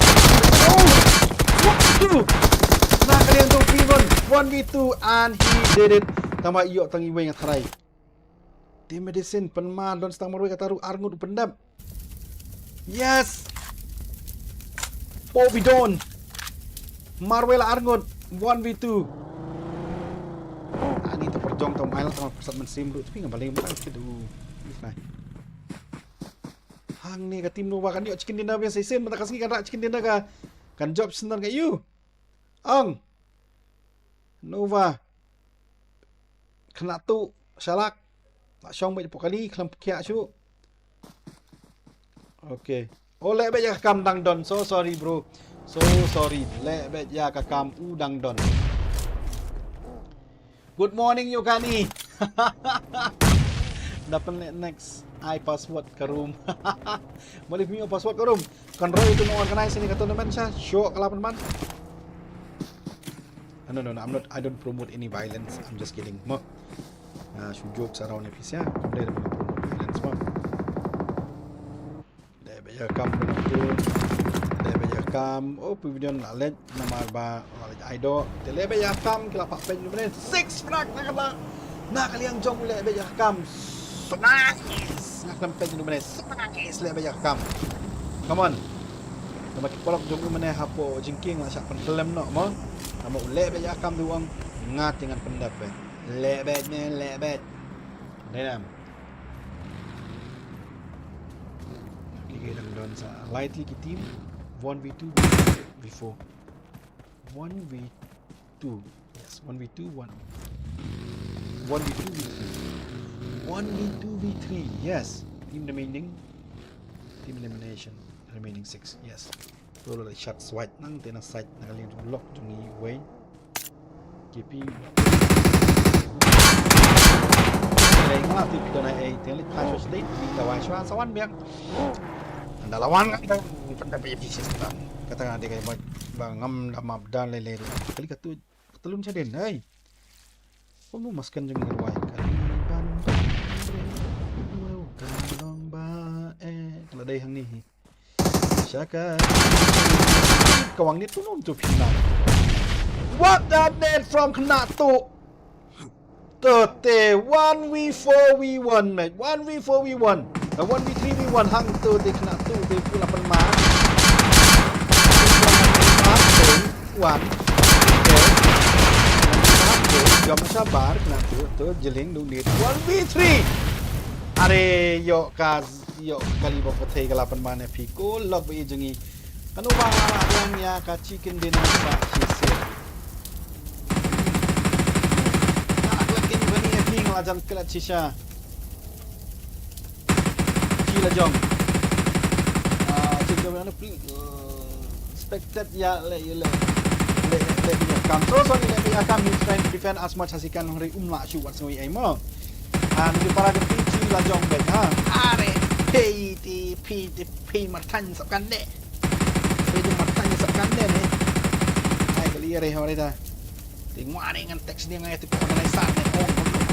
Oh! What to do? Na ka liang jong Piron, one v two, and he did it. Tangba ïoh tang iwei nga tharai. Team Medicine, pynmar don stang marwei kata ruh ar ngut u pyndep. Yes! Povidon! Marwei la ar ngut, one v two. Ani ta pyrjong ta mail ta pyrsad mynsiem ruh, tapi nga balei mynta kit u. Hangne ka team Nova kan ïoh chicken dinner biang sa shisien, mynta ka sngi kan rah chicken dinner ka, kan jop sendar ka ïu. Ong. Nova. Khynnah tuh, shalak. La shong beit hapoh kali, khlem pyrkhiah shuh. Okay. Oh, leh beit ïa ka kam dang don. So sorry, bro. So sorry. Leh beit ïa ka kam u dang don. Good morning, Yogani. Da pynleh next ai password ka room. Mali pynïoh password ka room. Kan roi tu nong organize ni ka tournament sha. Show ka la pynban. Ah, no, no, no, I'm not, I don't promote any violence. I'm just kidding. Mo. Ah, shu jokes around ni pisa. Kam dei da promote violence mo. Leh beit ïa ka kam bad tu. Leh beit ïa ka kam. Oh, Pavilion la leh namar ba la leh ai doh. Te leh beit ïa ka kam ki la pah peit mynne. Six frag na kata. Na ka liang jong u leh beit ïa ka kam. So nice. Nga khlem peit mynne. So nice leh beit ïa ka kam. Come on. Namar ki paralok jong u mynne hapoh jingkieng la shah pynkhlem noh mo. Namar u leh beit ïa ka kam, u ong nga te ngan pyndep beit. Leh beit man, leh beit. Dei nam. Ki, ki dang don sa lai tylli ki team. One v two, v four. One v two. Yes, one v two, one. One v two, v three. One v two, v three. Yes. Team remaining. Team elimination. Remaining six. Yes. Rolo la shot swipe nangta na side na ka liang jong lok jong ngi wei. K P. Lei nga tip to na ei, teng lei pa shwa sdei, tip ta wa shwa sa wan biang. Ynda la wan nga, ynda pynda ba ïa phi shisha. Kata nga dei ka ba, ba ngam da map da lei lei ruh. Kali ka tu, ka tu lum shadien, hei. Kumno maskan jong ngi ruwai. Kali ban ban re, wow, ka long ba, eh, ka la dei hangne hi. Shaka. Ka wang ni tu num tu phi na. What a net from Khynnah Tuh. Te one v four v one, mate. One v four v one. Te one v three v one hangto te Khynnah Tuh te pula pynmar. One. Okay. Jom shabar Khynnah Tuh, to jylliew dang nit. One v three. Are ïoh ka Ïoh kali ba pyrthei ka la pynban ïa phi. Ko lok ba ïeit jong ngi. Kano ba nga la ïa ka chicken dinner sa shisien. Nga la klet kynmaw ba ni ïa phi nga la jan klet shisha. Ki la jong. Ah, chicken dinner phi. Expected ïa leh, ïa leh. Leh, leh, leh ïa kam. So, so, leh ïa kam, he's trying to defend as much as he can. Hynrei um lah shuh wat sngew ei mo. Ah, ngi para ka P G la jong beit ha. Are. Phi te phi te phi martan sap kan de. Phi te martan sap kan de ne. Ai kali re hore da. Te ngwa ne ngan text ne ngai te ko ngai sa ne. Oh, oh, oh.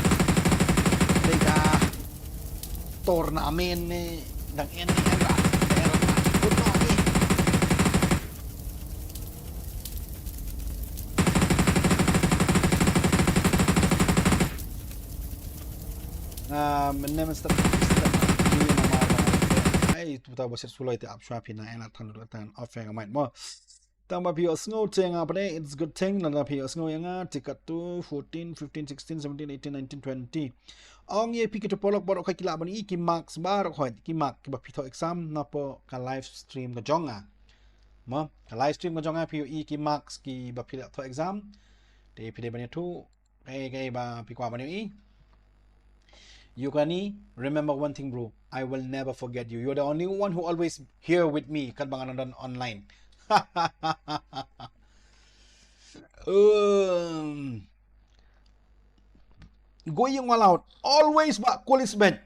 Te ka tournament ne dang en ne en ra. En ra. Kun no ni. Ah, mynne mynstep mynstep ai tu ta ba sir suloi te ap shwa phi na ena tan ru tan off ïa nga mait mo. Tang ba phi ïohsngew te nga pade, it's good thing, lada phi ïohsngew ïa nga, te katto fourteen, fifteen, sixteen, seventeen, eighteen, nineteen, twenty. Ong ïa phi kito paralok baroh khoit ki lah ban i ki marks baroh khoit, ki mark kiba phi thoh exam napoh ka live stream ka jong nga. Mo, ka live stream ka jong nga phi ïohi ki marks kiba phi lah thoh exam. Te phi dei ban ïathuh, Kaei, kaei ba phi kwah ban ïohi. Yukani, remember one thing, bro. I will never forget you. You're the only one who always here with me. Katba nga don online. Um, going all out. Always ba college bad.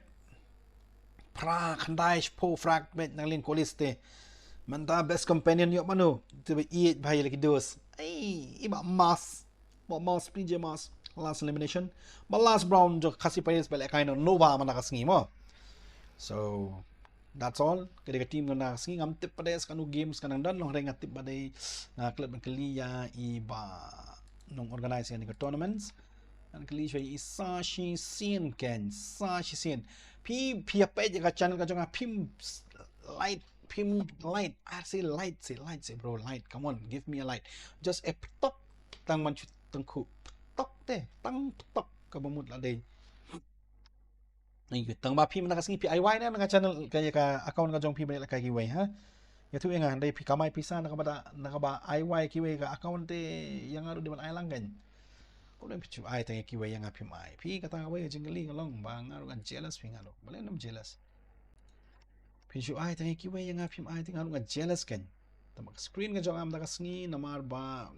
Phra khyndai shiphew phra bad nang lin college te. Mynta best companion ïoh mano. Te ba ïeit bha ïa la ki dos. Ai, i ba mas. Ba mas, P J Mas. Last elimination. Ba last round jong Khasi Pirates ba lehkai na Nova mynta ka sngi mo. So that's all. Ka dei ka team mynta ka sngi, ngam tip pat de sa kano games ka nang don, long re nga tip ba dei, nga klet ban kylli ïa i ba nong organize ïa kane ka tournaments. Ngan kylli shwa i Sashi Sien ken, Sashi Sien. Phi, phi ïa peit ïa ka channel ka jong nga, phim like, phim like. I say like, say like, say bro, like. Come on, give me a like. Just a ptok. Tang ban shu tang khu ptok te, tang ptok kaba mut la dei. Ai, tang ba phi mynta ka sngi phi ai wai ne na ka channel ka, ka account ka jong phi ba lehkai kiwei ha. Ïathuh ïa nga, dei phi kamai pisa na kaba da, na kaba ai wai kiwei ka account te ïa nga ruh dei ban ai lang kan. Kumno phi shu ai tang ïa kiwei ïa nga phim ai. Phi kata kawei ka jingkylli ka long ba nga ruh nga jealous phi nga ruh. Balei ngam jealous? Phi shu ai tang ïa kiwei ïa nga phim ai te nga ruh nga jealous kan. Tang ba ka screen ka jong nga mynta ka sngi namar ba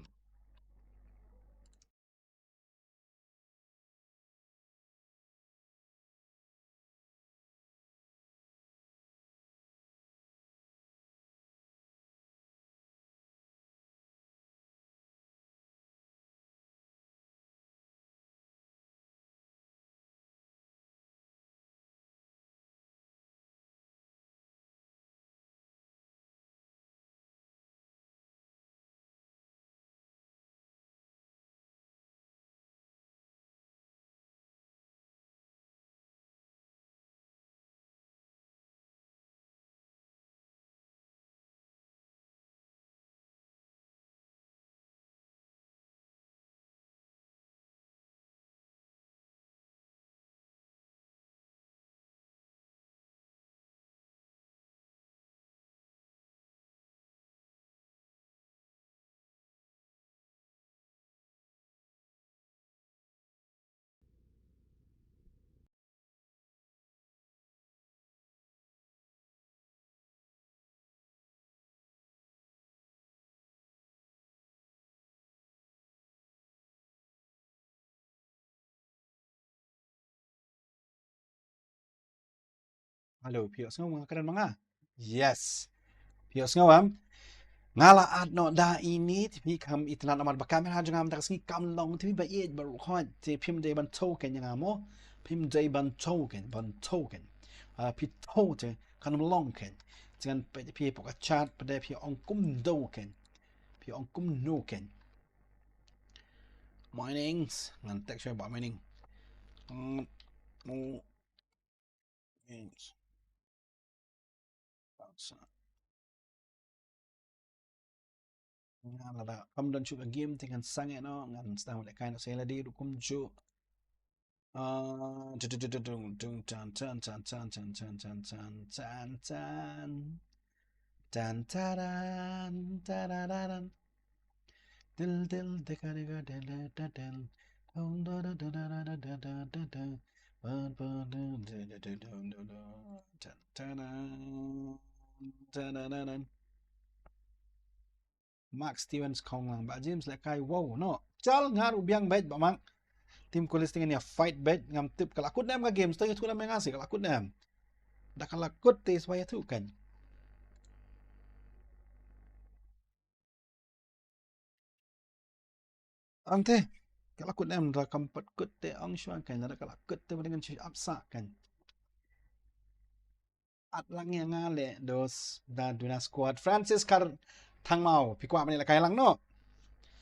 Hello, phi ïohsngew ma nga kren ma nga? Yes. Phi ïohsngew em? Nga la at noh da ine te phi kam itynnad namar ba kamera jong nga mynta ka sngi kam long te phi ba ïeit baroh khoit te phim dei ban token ïa nga mo. Phim dei ban token, ban token. Ah, phi token kan long ken. Te ngan peit phi hapoh ka chat pat de phi ong kumno ken. Phi ong kumno ken. Mining, ngan text ba mining. Mm, mm, yes. Nga lada kam don shuh ka game te ngan sangeh noh, ngan sdang lehkai noh sa ïa lade ruh kumjuh. Ah, dung, dung, dung, tan, tan, tan, tan, tan, tan, tan, tan, tan, tan. Tan, taran, tarararan. Dil, dil, dika, dika, dil, dil, dil, dil. Dun, dun, dun. Tan, taran, tarararan. Mark Stevens Khonglang, Bah James lehkai, wow, no. Chal nga ruh biang beit Bah Mark. Team Kulis te ngan ïa fight beit, ngam tip ka la kut ne em ka game, to ïathuh lem ïa nga shi ka la kut ne em. Da ka la kut te swa ïathuh kan. Ante, ka la kut em, da kam pat kut te ong shuwa kan, da ka la kut te ba dang shu ap sah kan. At lang ïa nga leh dos da duna squad. Francis Kar Thangmau, phi kwah ban leh kai lang noh?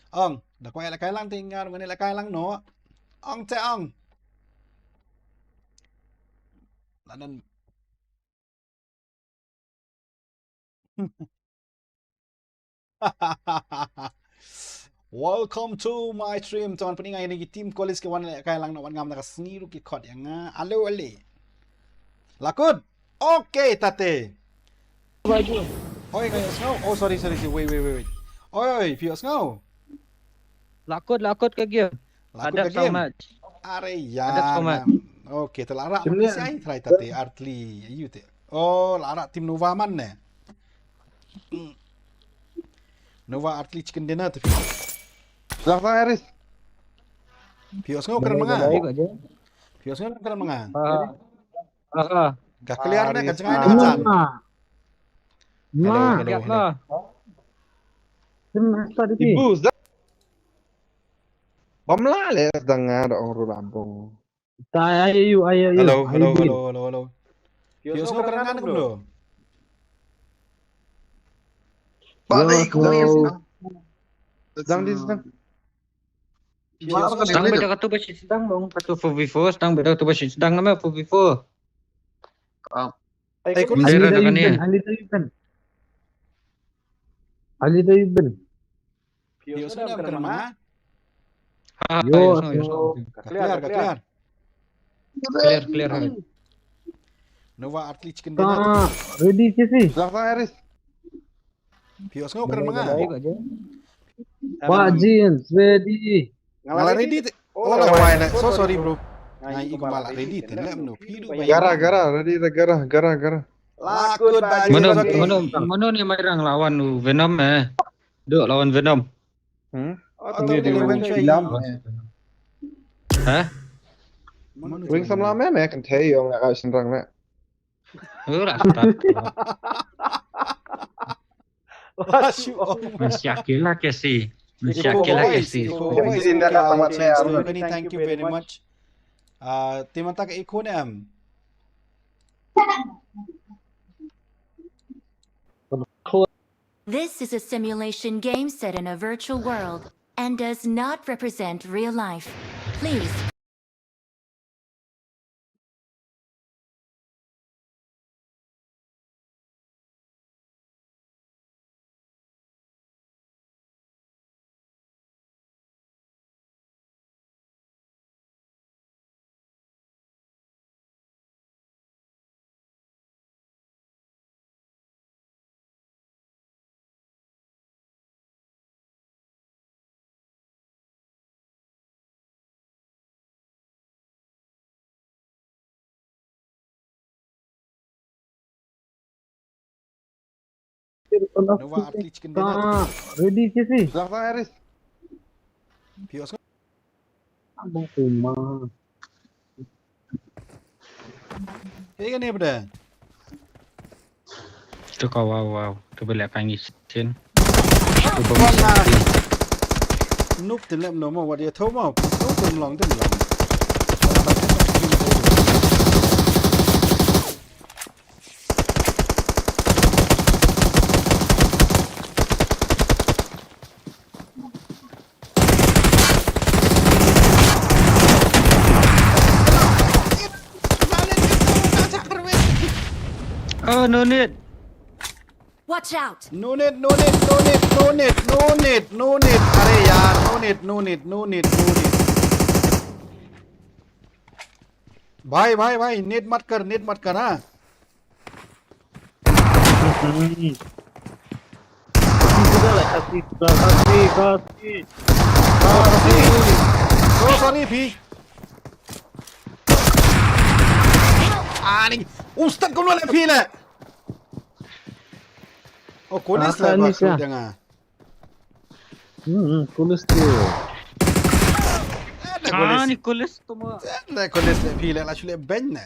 Ong, da kwah leh kai lang te nga ruh ngan leh kai lang noh. Ong te ong. La don. Welcome to my stream. Tang pynïaid ïa ki team college ki wan leh kai lang noh, wat ngam da ka sngi ruh ki khot ïa nga. Alo ale. La kut. Okay, tate. Oi, nga ïohsngew. Oh, sorry, sorry, sorry. Wait, wait, wait, wait. Oi, oi, phi ïohsngew? La kut, la kut ka game. La kut ka game. Are ya. Okay, te la rah ma phi sha ai trai tate, Artli, ayu te. Oh, la rah team Nova man ne. Hmm. Nova Artli chicken dinner te phi. Lah sa Aris. Phi ïohsngew kren ma nga. Phi ïohsngew kren ma nga. Ah. Ah. Ka clear ne ka jngai ne ka jan. Hello, hello, hello. Ibu, Bam lah leh dang nga da ong ruh la bong. Tai ayu, ayu, ayu. Hello, hello, hello, hello, hello. Phi ïohsngew kren ngan kumno? Ba dei kumno. Dang di dang. Sdang beda katu ba sdang bong, katu four v four, sdang beda katu ba sdang nama four v four. Ai kumno. Ali da yuben, Ali da yuben. Ali da yuben. Phi ïohsngew kren ma nga? Ha, ïohsngew, ïohsngew. Ka clear, ka clear. Clear, clear. Nova Artli chicken dinner. Ready, Jesse? Lah sa Aris. Phi ïohsngew kren ma nga? Ba Jeans, ready. Nga la ready te. Oh, la wai ne. So sorry, bro. Nga i kumba la ready te. Lem no. Phi du ba. Gara, gara, ready te, gara, gara, gara. La kut ba. Mano, mano, mano ni mai rang lawan u Venom eh. Duk lawan Venom. Hmm? Oh, tu ni Venom. Ilam. Ha? Wing sam lam eh, kan thei ong nga ka sendrang ne. Ura start. Masya kila kesi. Masya kila kesi. Thank you very much. Ah, te mynta ka echo ne em? This is a simulation game set in a virtual world and does not represent real life. Please. Nova Artli chicken dinner. Ready, Jesse? Lah sa Aris. Phi ïohsngew. Abang Uma. Hey, kan ni apa dah? Tu kau wow wow. Tu boleh akan ngisin. Noob te lem no mo, wat ïa thaw mo. Noob te long te long. Oh, no need. Watch out. No need, no need, no need, no need, no need, no need. Are yaar, no need, no need, no need, no need. भाई, भाई, भाई, nade मत कर, nade मत कर, हाँ। Kasi, kasi, kasi, kasi. Kasi. Oh, sorry, phi. Ani, ustad ko le phi le. Oh, college le ba ka dang ah. Hmm, college tu. Ani college tu mo. Le college le phi le la shu le ben ne.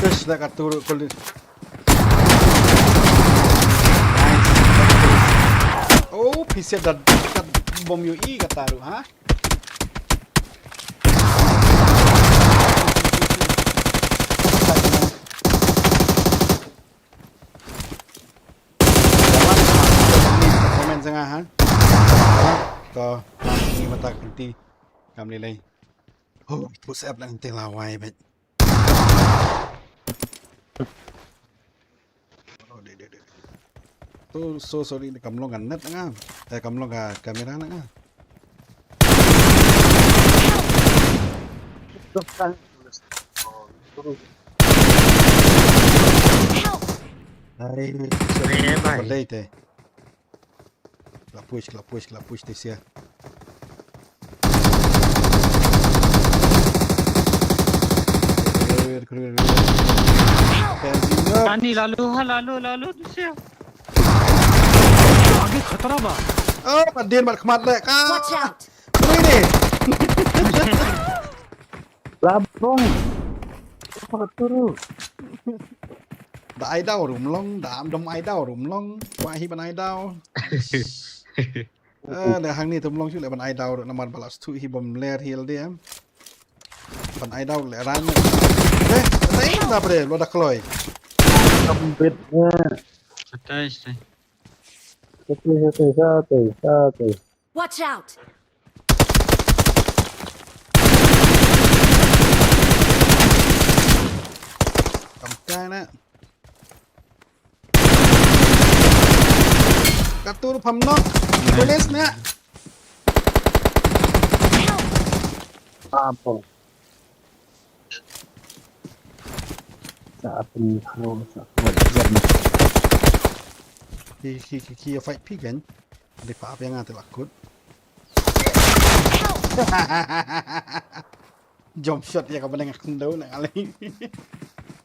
Tish, da ka tur kuli. Nice. Oh, phi siat da ka bom ïohi kata ruh, ha? Comment jong nga, ha. Ko, ngi mata kynti. Kam lei lei. Oh, push up lang te lawai bet. Oh, de, de, de. So, so sorry, kam long ka net nga. Eh, kam long ka camera nga. Help! Ai, Eh, bhai. Balei te. Kla push, kla push, kla push te sia. Ani lalu, ha, lalu, lalu te sia. आगे खतरा बा। Oh, bad din bad khmat leh ka. Watch out! Three ni. Labong. Apa tu? Da ai daw ruh ym long, da am dom ai daw ruh ym long. Kwah hi ban ai daw. Ah, le hangne te ym long shuh le ban ai daw namar ba la sdang hi bym ler hi lade em. Ban ai daw le ran. Eh, dei na bre lo da kloi. Kam bit ne. Satai, satai. Satai, satai, satai, satai. Watch out! Kam kai na. Ka tur pham nok. Police na. Apa? Sa pynhaw, sa pynhaw. Ki, ki, ki, ki fight phi kan? Dei pa ap ïa nga te la kut. Jump shot ïa ka bneng khyndew na kali.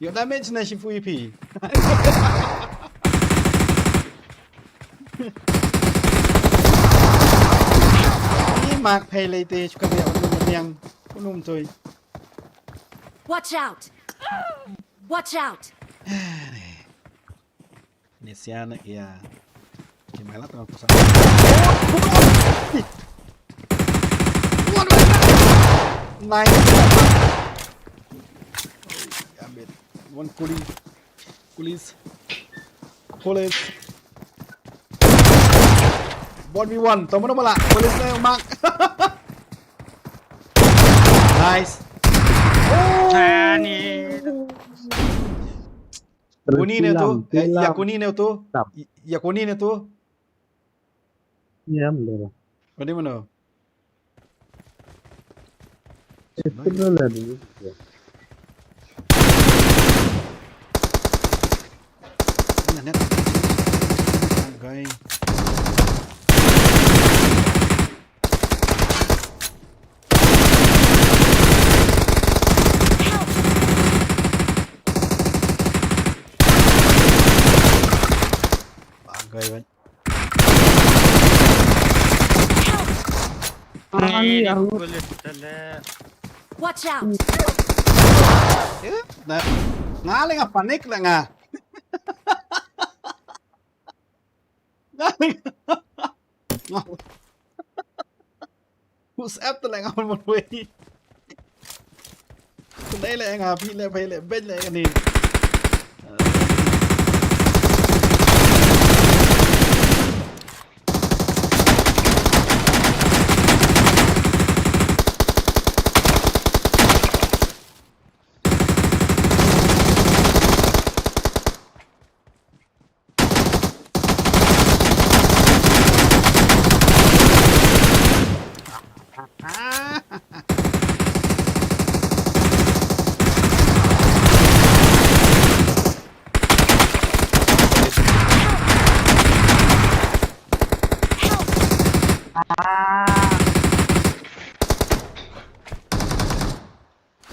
Ïoh damage na shiphew ïa phi. Ïa mak phai lei te shu ka bia un ym ïang un ym tui. Watch out! Watch out! Ni sia na ïa. Ki mai la tang ko sa. Nice. Oh, damn it. One kuli. Police. Police. One v one. Tama na pala. Police na yung mark. Nice. Ani. Kuni ne tu? Tilam, eh, ya tilam. Kuni ne tu? Tam. Ya kuni ne tu? Ïa, mano. Kuni mano? Eh, kuni mano ni? Ya. Mana net? Guys. Bagai ban. Ni, ni, police tale. Watch out. Eh, na, nga le nga panik le nga. Nga le nga. Who's up to like on one way? Today like nga phi le phi le ben le kani.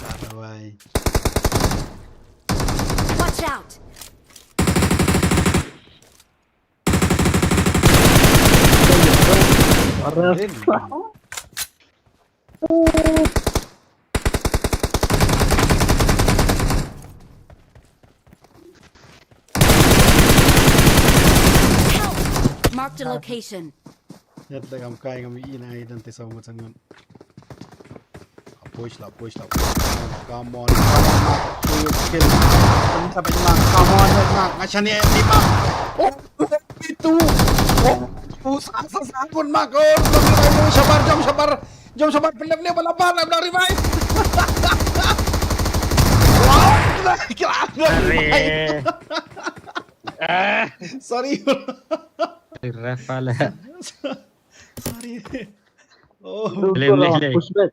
Bye bye. Watch out! Arrest. Help! Marked a location. Ïa, te ngam kai, ngam i na i dan te saw ngut sangut. Push la, push la, push la. Come on, come on, Mark. Show your skill. Come on, Mark. Come on, Mark. Nga shane ni, Mark. Oh, itu. Oh, oh, sa, sa, sa, pun, Mark. Oh, shabar, jom shabar. Jom shabar, pynlep lep bala bar, la revive. Wow, gila, gila, revive. Are. Ah. Sorry. Rafa lah. Sorry. Oh. Boleh, boleh, boleh. Push back.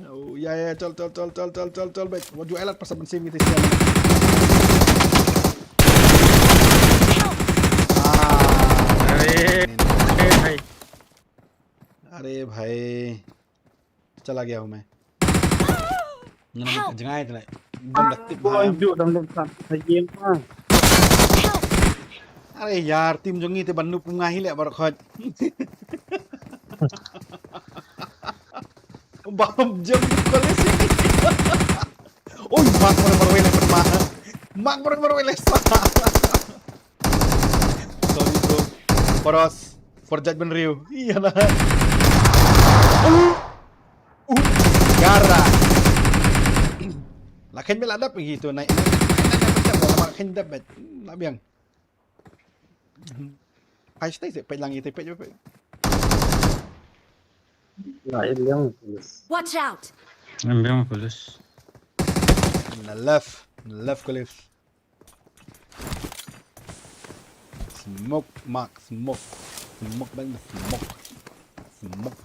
Oh, ya, ya, chal, chal, chal back. Wajib elat pasal bensin kita siang. Ah. Are, are, bhai. Are, bhai. Chala gaya hu main. Help! Jngai te le. Dam da tip. Oi, bhai. Ju dam dam sa. Sa ïeng ma. Help! Are yaar, team jong ngi te ban nup nga hi le baroh khoit. Bam jam ko le si. Oi, mak mar mar wele ma. Mak mar mar wele sa. Sorry, bro. Paros. Por judgment review. Iya na. Uh. Uh. Gara. La khein bad la dap gitu na. La khein dap bad. La biang. Hai stai se peit lang ite peit peit. La iliang police. Watch out! Iliang police. Na left, na left police. Smoke mark, smoke. Smoke bang smoke. Smoke.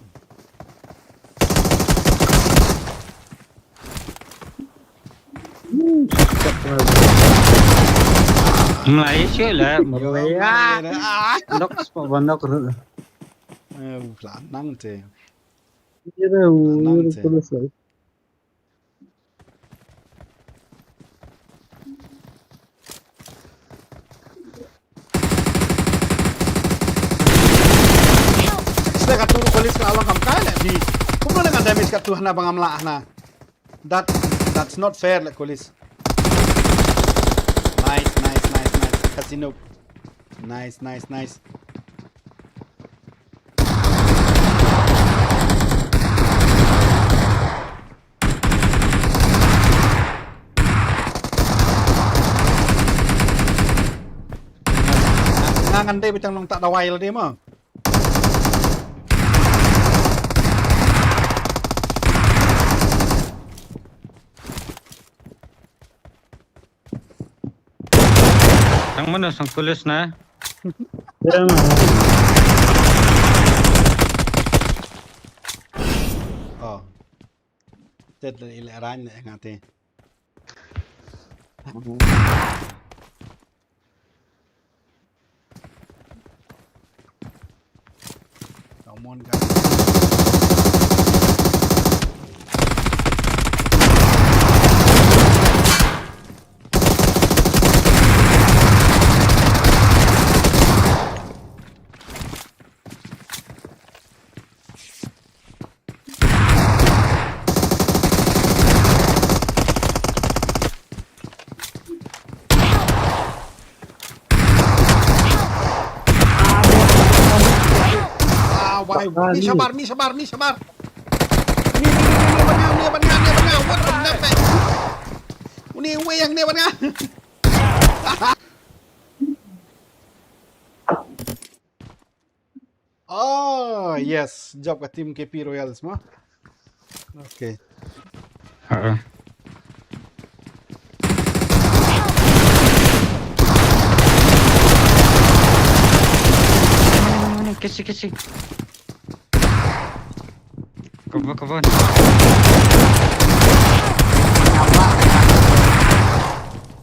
Mlai sio la, mlai ah. Nok spa bandok ru. Eh, la nang te. Kira Nang ur te. Police lai. Sida ka tu police ka awang kam kai le bi. Kumno le ngan damage ka tu hana bang amla hana. That that's not fair le police. Nice, nice, nice, nice. Casino. Nice, nice, nice. Nga ngan dei bteng long ta dawai la dei mo. Tang mana sang tulis na? Dia mah. Oh. Tet le ile ran ne ngate. Come on, guys. Ah, wai, ni shabar, ni shabar, ni shabar. Ni, ni, ni, ni, banga, ni banga, ni banga. What the fuck? Ni wei yang ni banga. Oh, yes. Jop ka team K P Royals ma. Okay. Ha. Mana, mana, mana? Kisi, kisi. Cover, cover.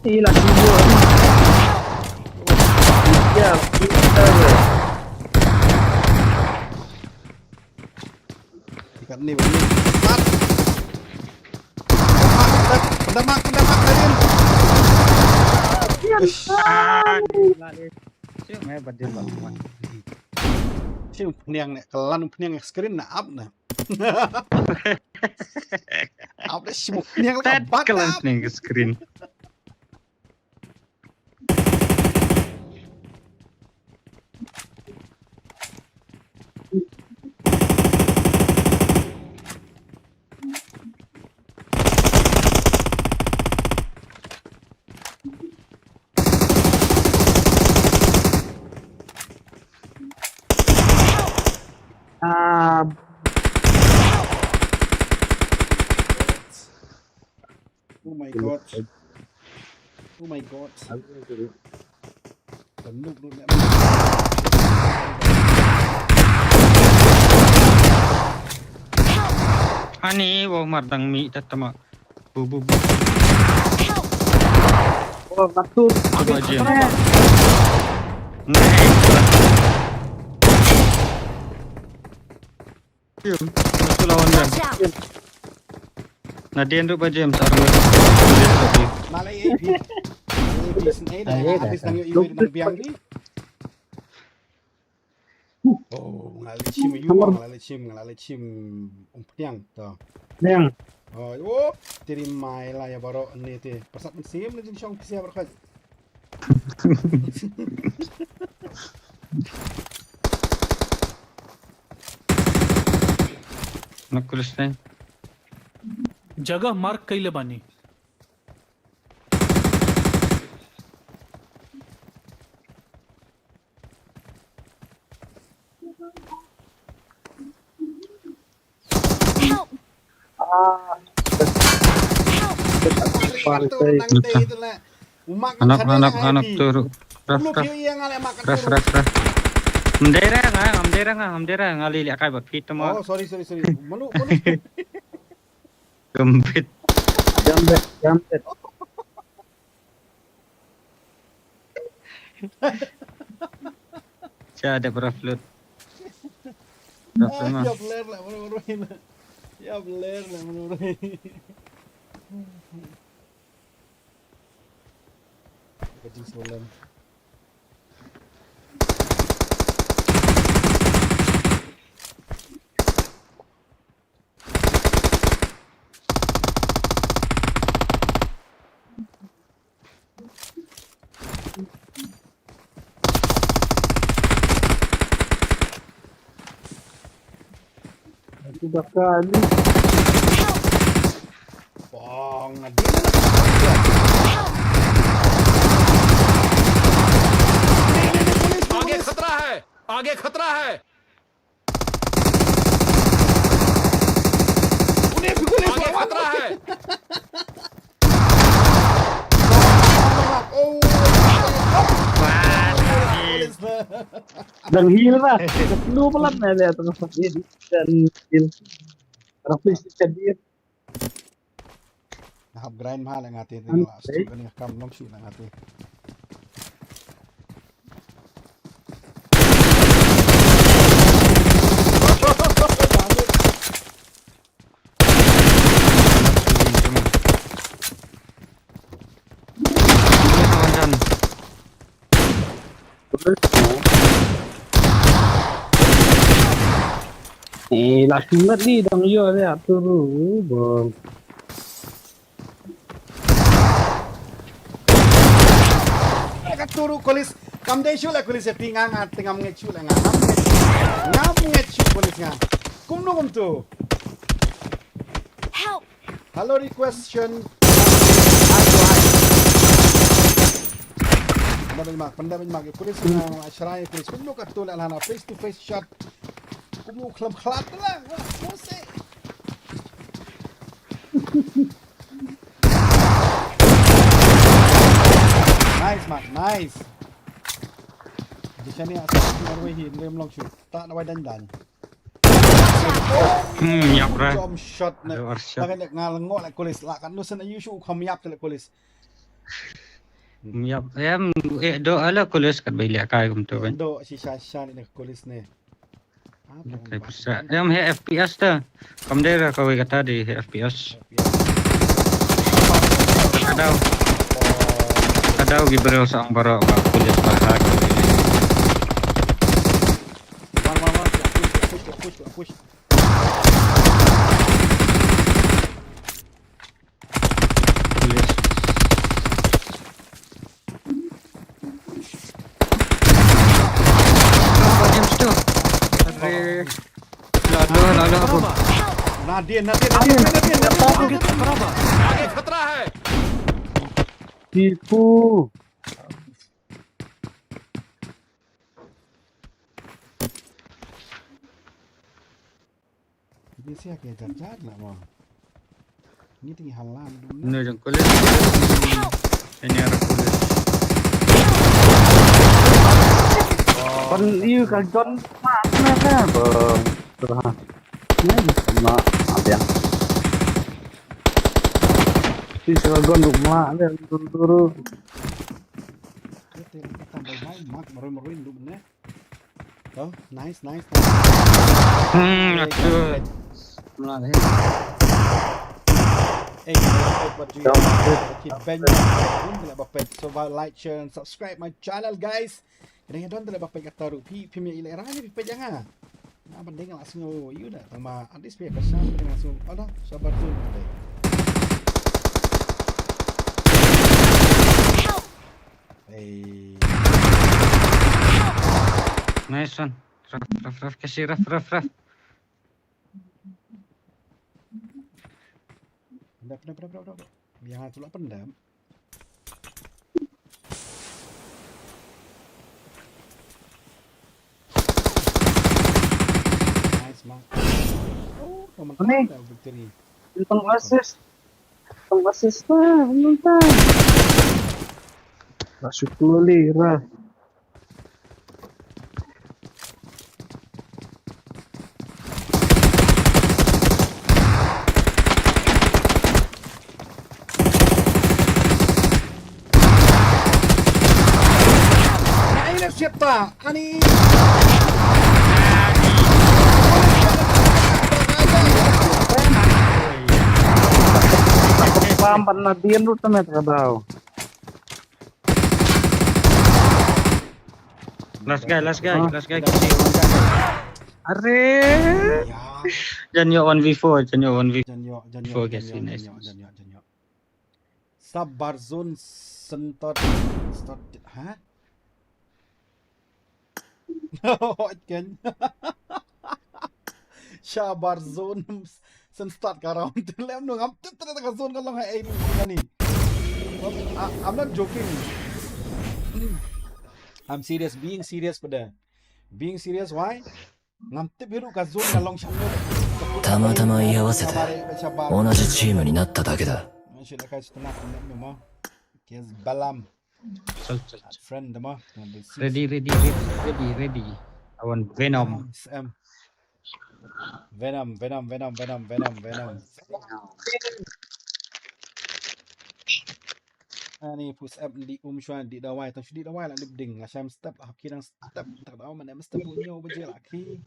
Ila sibuk. Ya, kita. Kat ni, ni. Mat. Pendamak, pendamak, pendamak, pendamak, Nadin. Ish. Ah, gila ni. Siapa main badil bang? Sing pniang ne, kelan pniang screen na up na. Up na sing pniang la Tat bat kelan up. Pniang screen. Ah, Oh my god. Oh my god. Tanuk duk nak. Ani wow mardang mi tatama. Bu bu bu. oh, ngatur. Coba je. Nah. Satu lawan dia. Watch out! Nadien tu bajem satu. Malay A P. Malay A P sendiri dah habis nang yu yu nang biang ni. Oh, ngalai chim yu, ngalai chim, ngalai chim umpiang tu. Yang. Oh, oh, tiri mai la ya baro ni ti. Persat sim ni jin shong pisia berkat. Nok Chris ne. जगह मार्क कइले बानी। Help! Ah. Help! Pantai. Hanap, hanap, hanap tu. Ref, ref. Ref, ref, ref. Mdera nga, mdera nga, mdera nga li li akai ba phi tama. Oh, sorry, sorry, sorry. Manu, manu. Gambit. Gambit, gambit. Cha ada beraflut. Beraflut mah. Ya bler lah, manu, manu. Ya bler lah, manu, manu. Kajing solan. Aku bakal ni. Bong, ada. आगे खतरा है, आगे खतरा है। Une phi kule. Aage khatra hai. Oh. Dang heal ba. Lu pelat na dia tengah sakit. Dan heal. Rapi si cedir. Nga hap grind bha leh nga te, nga la shu kane ka kam long shu na nga te. Eh, la sungat ni dang yo ya tu bang. Ka turu kolis kam dei shu la kolis ya tinga nga tingam nge shu la nga ngam nge shu kolis nga. Kumno kumtu. Help. Hello, request session. Hi, hi. Pynda bad mak, pynda bad mak. Police na ashrai, police. Kumno ka tula lana face to face shot. Kumno khlam khlam la. Mo se. Nice, mak, nice. Jishani asal marwei hi, nrem long shoot. Ta na wai dan dan. Hmm, yap ra. Jump shot ne. Aduh, arshot. Tangan nga lengo la kolis la kan nusen ayu shu kham yap te la kolis. Hmm, yap em eh do ala kolis kat bai liak kai kumtu kan. Do shisha shisha ne kolis ne. Kai pisa. Em he F P S ta. Kam dei ra kawei kata di he F P S. F P S. Kadau. Kadau gi barrel sang baroh ba kolis ba ha. One, one, one. Push, push, push, push. Yes. Lalo, lalo, lalo. Nadin, nadin, nadin, nadin, nadin. आगे खतरा है। Tipu. Ini sih kayak jar-jar lah, Bang. Ini tinggi halan dulu. Ini yang kulit. Ini arah kulit. Kon iu ka gon mak na ka, Bang. Terus. Ini mak ada yang. Ti sa gon duk mak dia turu-turu. Kita tambah mai mak maroi-maroi duk ne. Oh, nice, nice, nice. Hmm, aku. Melah eh. Eh, kita buat juga. Kita banyak pun kena bapet. Coba like, share, and subscribe my channel, guys. Kena ya don tele bapet kata ru. Pi pi mi ile rani pi pejanga. Na banding langsung you dah. Tama at least pi kasar banding langsung. Ada sabar tu. Hey. Nice one. Raf, raf, raf, kasi raf, raf, raf. Pynda, pynda, pynda, pynda, pynda. Biang tu lah pynda. Nice, man. Oh, teman Ani. Ada victory. Tentang assist. Tentang assist lah, minta. Masuk dulu, Lira. Nah, ini siapa? Ani. Pam, pam, na dien tu temet ka dau. Last guy, last guy, last guy. Are. Jan ïoh one v four, jan ïoh one v four. Jan ïoh, jan ïoh, jan ïoh, jan ïoh, jan ïoh. Sabar zone sentot, sentot, ha? Hot kan? Shabar zone sen start ka round. Lem nu ngam tip tip ka zone ka long ha ei ni. I'm not joking. I'm serious, being serious pada. Being serious, why? Ngam tip hi ruh ka zone ka long sha. たまたま居合わせて同じチームになっただけだ。 Balam. Chal, chal, chal. Friend, dama. Ready, ready, ready, ready, ready. I want Venom. Venom, Venom, Venom, Venom, Venom, Venom. Ani pus ap di um shwa di dawai, tang shu di dawai la lip ding. Nga sham step, hap ki dang step. Tak dawai mana step punya baje la ki.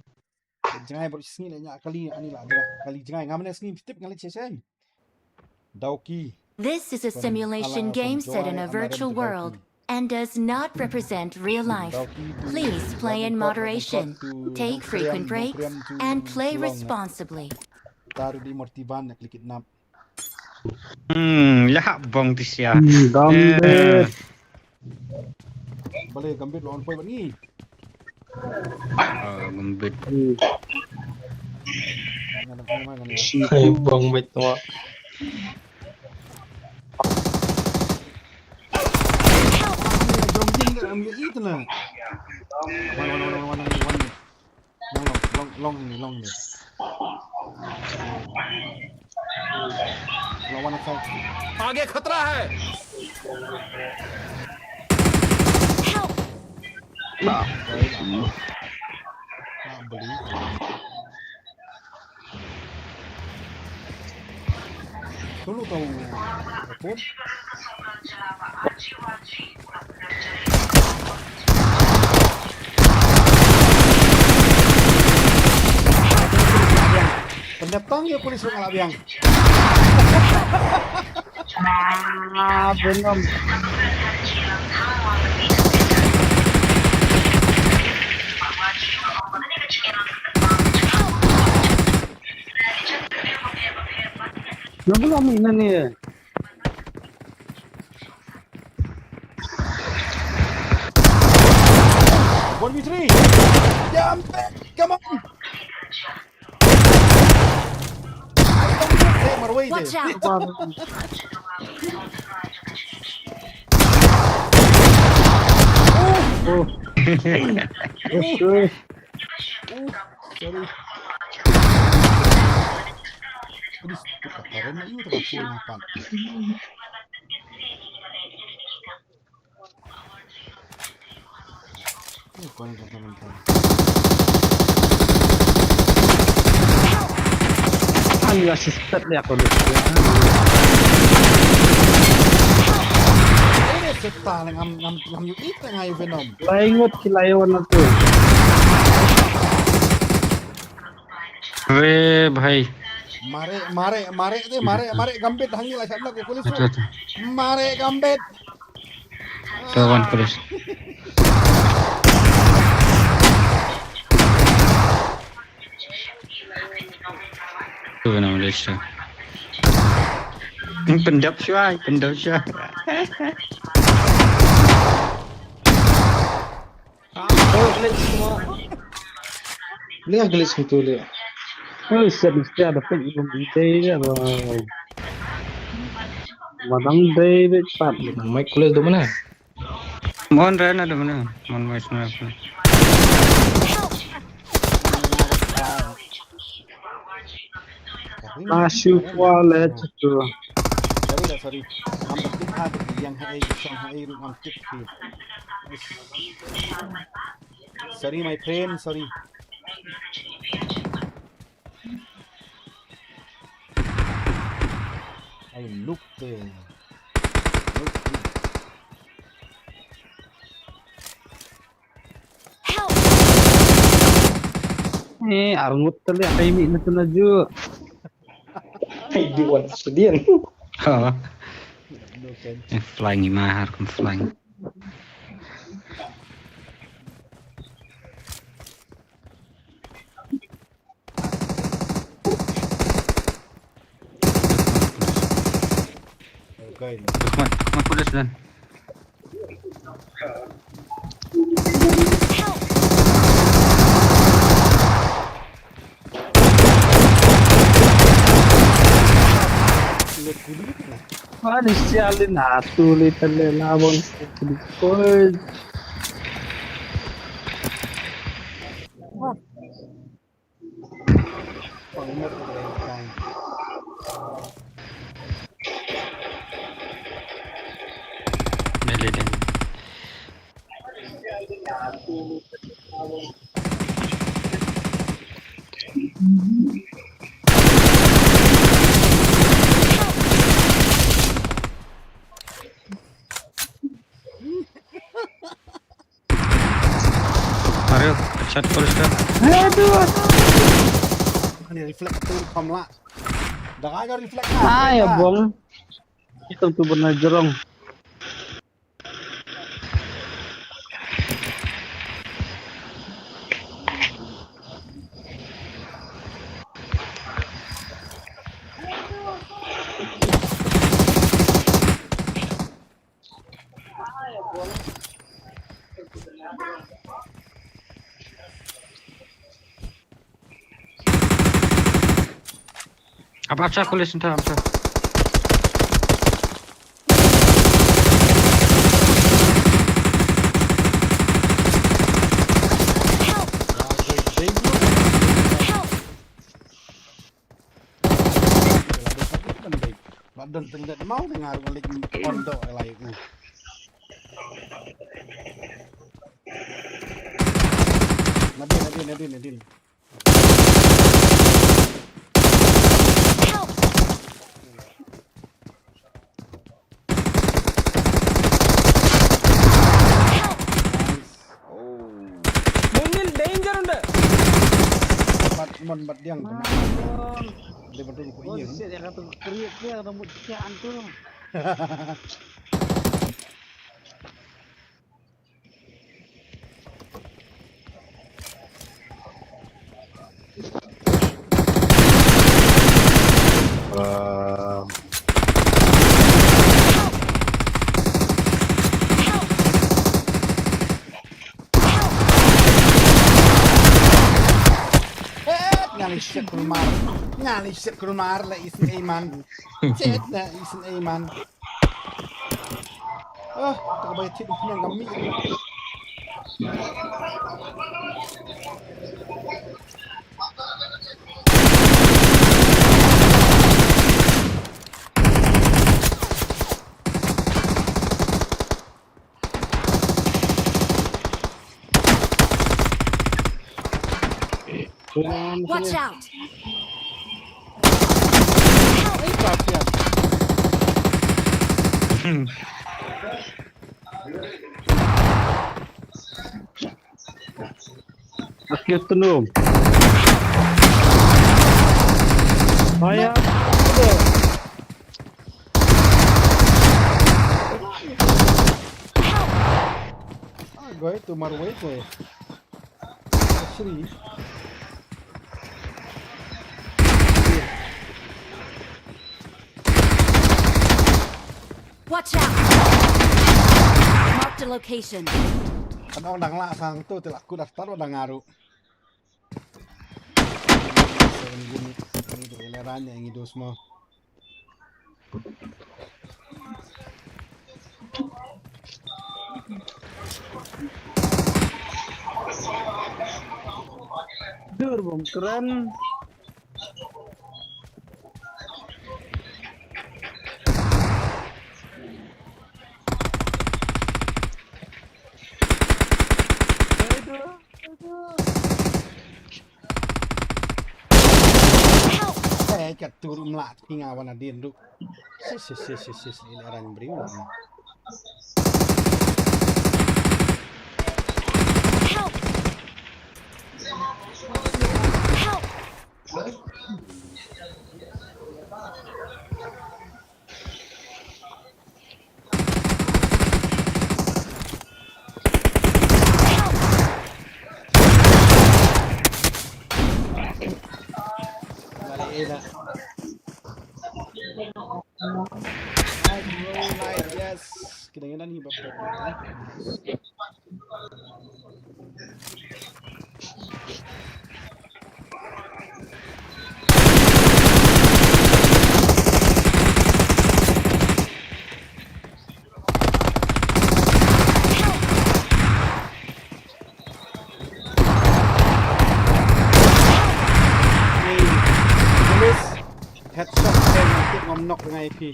Jngai bro sngi le nya kali ani la jngai. Kali jngai ngam ne sngi tip ngali che che. Dawki. This is a simulation game set in a virtual world and does not represent real life. Please play in moderation, take frequent breaks, and play responsibly. Taru di mortiban nak likit nap. Hmm, lah bong ti sia. Hmm, gambit. Eh. Bale gambit lo on poi bani. Ah, gambit. Hmm. Hai bong met tu. Jom jin ka am yu itu na. Wan, wan, wan, wan, wan, wan. Long, long, long ni, long ni. Long one side. आगे खतरा है। Help! Nah, beli. Tulu tau. Report. Pendetang ya polis lu ngalap yang. Ah, Venom. Nang belum ini ni. One v three. Jump back. Come on. Hey, marwei de. Watch out. Oh. Oh, sorry. Aduh, kata keren na iu tak aku nampak. Ini kau ni kata mentang. Ani assisted ni aku ni. Ini cerita ni ngam ngam ngam yu it ngai Venom. Laingut ki layon aku. अरे भाई। मारे, मारे, मारे दे, मारे, मारे, गंभीर ढंग ला शब्द को पुलिस। अच्छा, अच्छा। मारे गंभीर। तो वन पुलिस। तो ना पुलिस। Pendap shuai, pendap shuai. Ah, oh, glitch semua. Ni glitch betul dia. Oh, set mesti ada ping belum detail dia, bro. Madang David Pat. Mike Kules do mana? Mon Rena do mana? Mon West mana? Ashu Kuala Chitu. Sorry lah, sorry. Ngam tip ha, yang hai, yang hai, ngam tip. Sorry, my friend, sorry. I look there. Look there. Help! Eh, arngut tali, akai mi na tu na ju. Ai, di wan sedian. Ha. Eh, flying i mahar, kan flying. Okay. Come on, come on, put this down. Ani sialin atu li tele labon. Koi. Aryo, chat first ka. Aduh. Ani reflect tu kamla. Dah ada reflect. Ah, ya bong. Itu tu benar jerong. Apa acha kulis entah acha. Ba don tyndet mau te nga ruh leit pon doh lai u. Nadin, nadin, nadin, nadin. Nice. Oh. Mungil danger unde. Bat mon bat diang kena. Dia betul ku iya. Buset, dia kata kriuk dia, kata mut sian tu. Um. Eh, nga li shit kulmar. Nga li shit kulmar la isin eiman. Shit la isin eiman. Ah, tak bai thit pynang kami. Watch out! Let's get the room. Hiya. Ah, goi, tu marwei, goi. Actually. Watch out! Marked a location. Kan ong dang lah sang tu, te lah ku daftar dang aru. Seven unit, ini tu eleran yang itu semua. Dur bom keren. Eh, ka tur mla ki nga wan adien du. Sis, sis, sis, sis, sis, ila ran briew. Help! Help! Help! Right, bro, right, yes. Kena ngenan hi bab. Headshot, ngam knock ngai phi.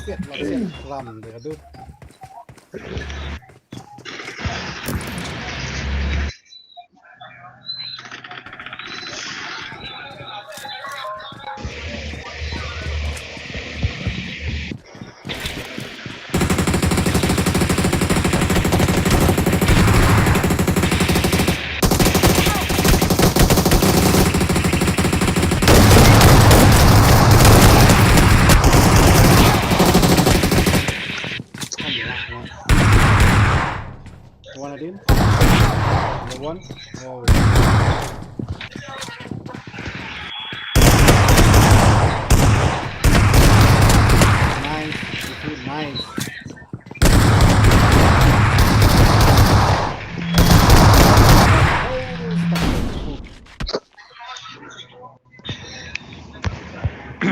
Siat lah, siat lam dia tu. One again. Another one. Oh. Nice. Itu nice.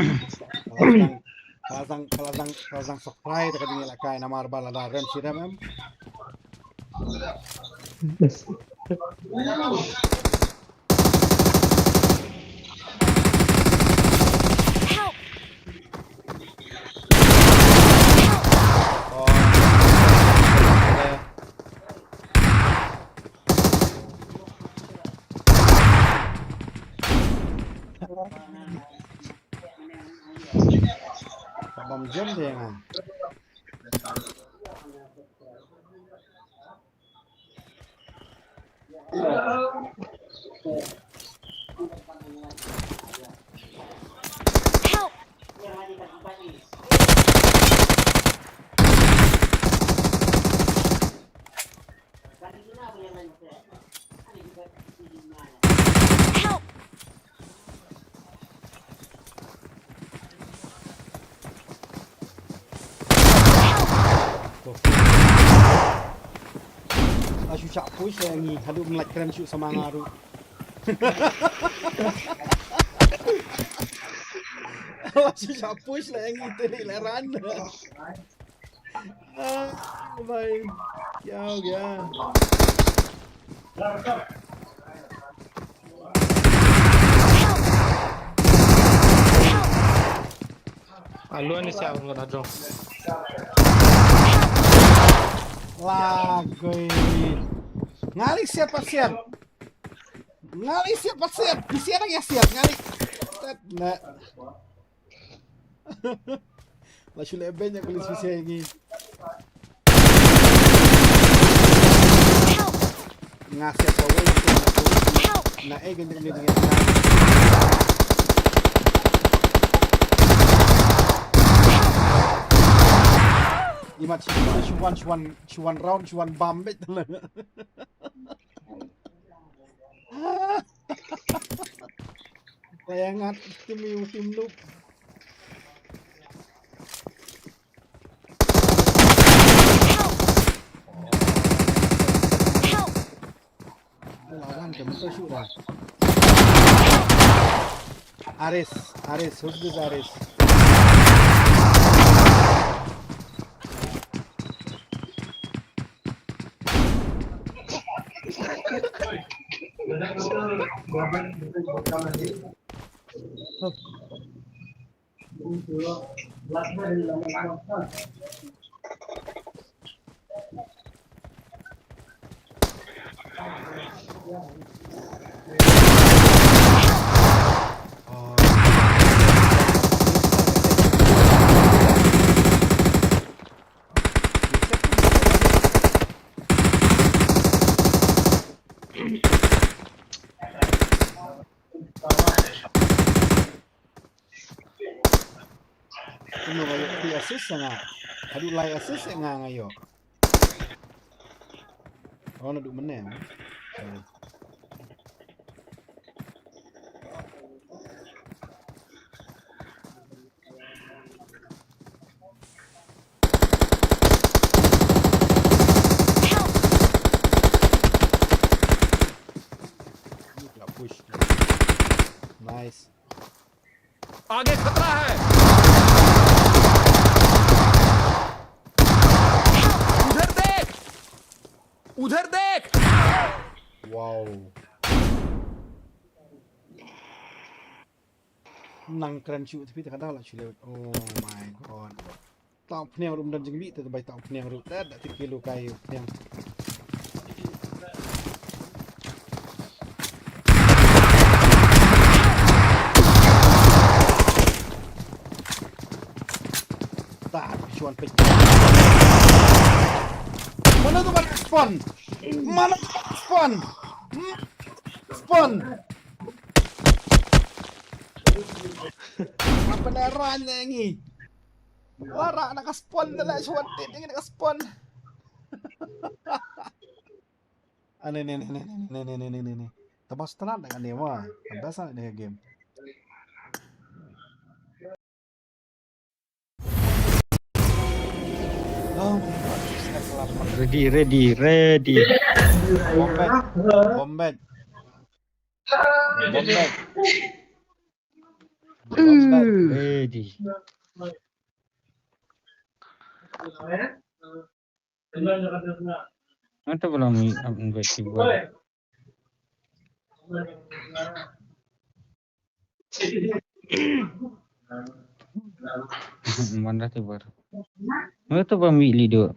Oh, stuck. Ka la zang, ka la zang, ka la zang subscribe, ka ding ïa la kai namar ba lada rem shi rem em. Help! Oh. Ka bam jem de nga. Help! Help! Help! Ah, shu shah push ïa ngi, haduh mlait kren shu sama nga ruh. Ah, shu shah push la ïa ngi te leh la ran. Ah, bhai. Kya ho gaya? Alwan ni siap ngon adrong. Lagoi. Ngali siap pa siap. Ngali siap pa siap. Siap nang ya siap ngali. Tet na. La shu leh beiñ ïa ka list pisa ïa ngi. Help! Nga siat kawei, nga siat kawei. Help! Na eh, ganti, ganti, ganti. Imat shi wan, shi wan, shi wan, shi wan round, shi wan bam bet. Kayangat tim yu tim nuk. Aris, Aris, who's this Aris? Kumno ba ïoh ki assist nga. Haduh lai assist nga nga ïoh. Oh, naduh mynne. Sorry. Push. Nice. आगे खतरा है। उधर देख, उधर देख। Wow. Nang kren shu tapi tak ada lah shu lewat. Oh my god. Tau pniang ruh ym don jingmih te bai tau pniang ruh. Te da te kilo kai pniang. Ta shuan pek. Mana tu mana spawn? Mana spawn? Hmm? Spawn. Apa dah run lagi? Wara na ka spawn da la shwan te ding na ka spawn. Ane ne ne ne ne ne ne ne ne. Tabas talan da ka ne wa. Tabas na ne game. Oh my god. Ready, ready, ready. Bomb back. Bomb back. Bomb back. Ready. Ata belum invite tiba. Mana tiba? Mana tu bang mik lido?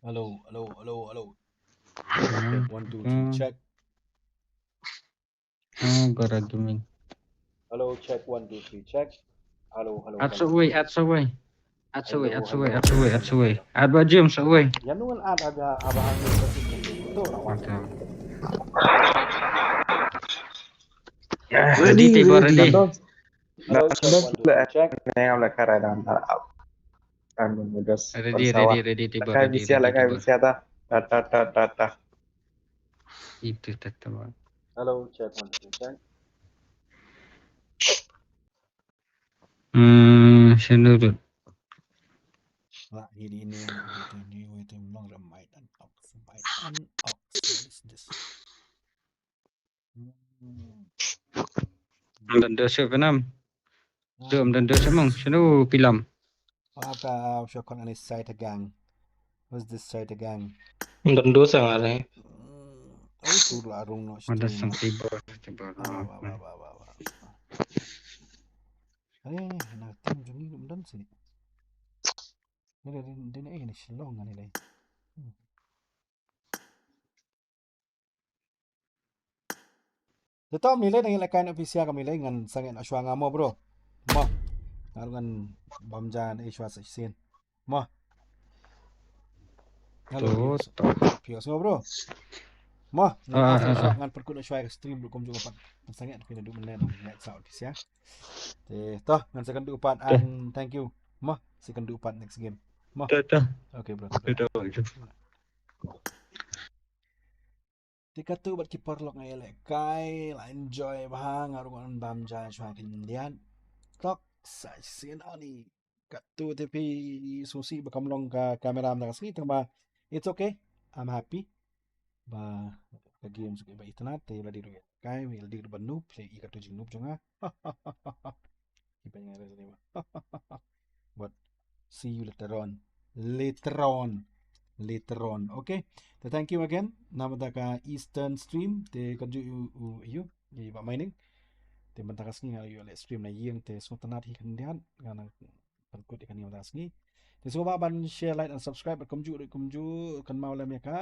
Hello, hello, hello, hello. Hmm. Check, one, two, three, hmm, check. Oh, gara gaming. Hello, check, one, two, three, check. Hello, hello, hello. At subway, at subway. At subway, at subway, at subway, at subway. At ba James subway. Yan ngan at aga aba hang. Ready, ready, ready. Hello, check, one, two, three, check. Ready, ready, ready, ready, ready, ready. Itu tetap. Hello, check, one, two, three, check. Hmm, sendiri. Lah, ini, ini, ini, ini, ini, ini, long, long, mic and ox, mic and ox. What is this? Ym don doh shuh Venom. Doh ym don doh shuh mong, shano phi lam? Apa shuh kon ani side gang. What's this side gang? Ym don doh shuh nga re. Oh, tu la rung no. Ada shuh. Sang tiba, tiba. Ah, wa, wa, wa, wa, wa. Ani na tim jong ngi ym don shuh. Ni dei, dei, dei, eh, ni Shillong ni dei. Hmm. Te to, ym lei, ngi la kai na phi sha ka, ym lei, ngan sangeh noh shuwa nga mo, bro. Mo. Nga ruh ngan bam ja na i shuwa sa shisien. Mo. Hello, to, Pius. To. Pius mo, bro. Mo, ngan pynkut shuwa ka stream ruh kumjuh pat. Ngan sa ngat phi naduh mynne ngan ngat sa office ya. Te to ngan sa kynduh pat and thank you. Mo, sa kynduh pat next game. Mo. To to. Okay bro. To to. Te katu bad ki paralok nga ïalehkai la enjoy bha nga ruh ngan bam ja shuwa khyndiat. Tok sa sien ani. Katu te phi susi ba kam long ka camera mynta ka sngi tang ba it's okay. I'm happy. Ba ka game suki ba itynnat te la dei ruh kai la dei ruh ba noob te i katu jing noob jong nga. Ki pynïaid re sini ba. But see you later on. Later on. Later on. Okay. Te thank you again. Na mynta ka Eastern stream te ka ju u u you. Ni ba mining. Te mynta ka sngi nga ïoh leh stream na ïing te sngewtynnat hi khyndiat. Nga nang pynkut ïa kane mynta ka sngi. Te sngewbha ban share, like and subscribe bad kumjuh kumjuh kynmaw lem ïa ka.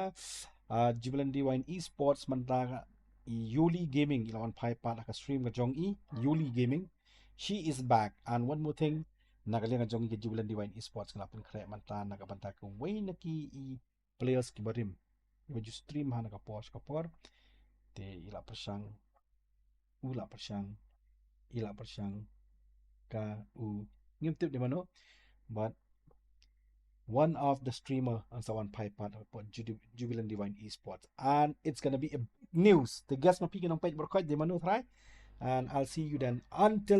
Uh, Jubilant Divine Esports mynta ka Yuli Gaming i la wan phai pat ha ka stream ka jong i Yuli Gaming. She is back and one more thing na ka liang ka jong i ka Jubilant Divine Esports nga la pynkhreh mynta na ka bynta ka wei na ki i players ki barim. Iba ju stream ha na ka por sha ka por. Te i la pyrshang u la pyrshang i la pyrshang ka u ngim tip di mano. But one of the streamer and someone phai pat of Jubilant Divine Esports and it's gonna be a news. The guest ma phi ki nongpeit barkhat di mano try and I'll see you then until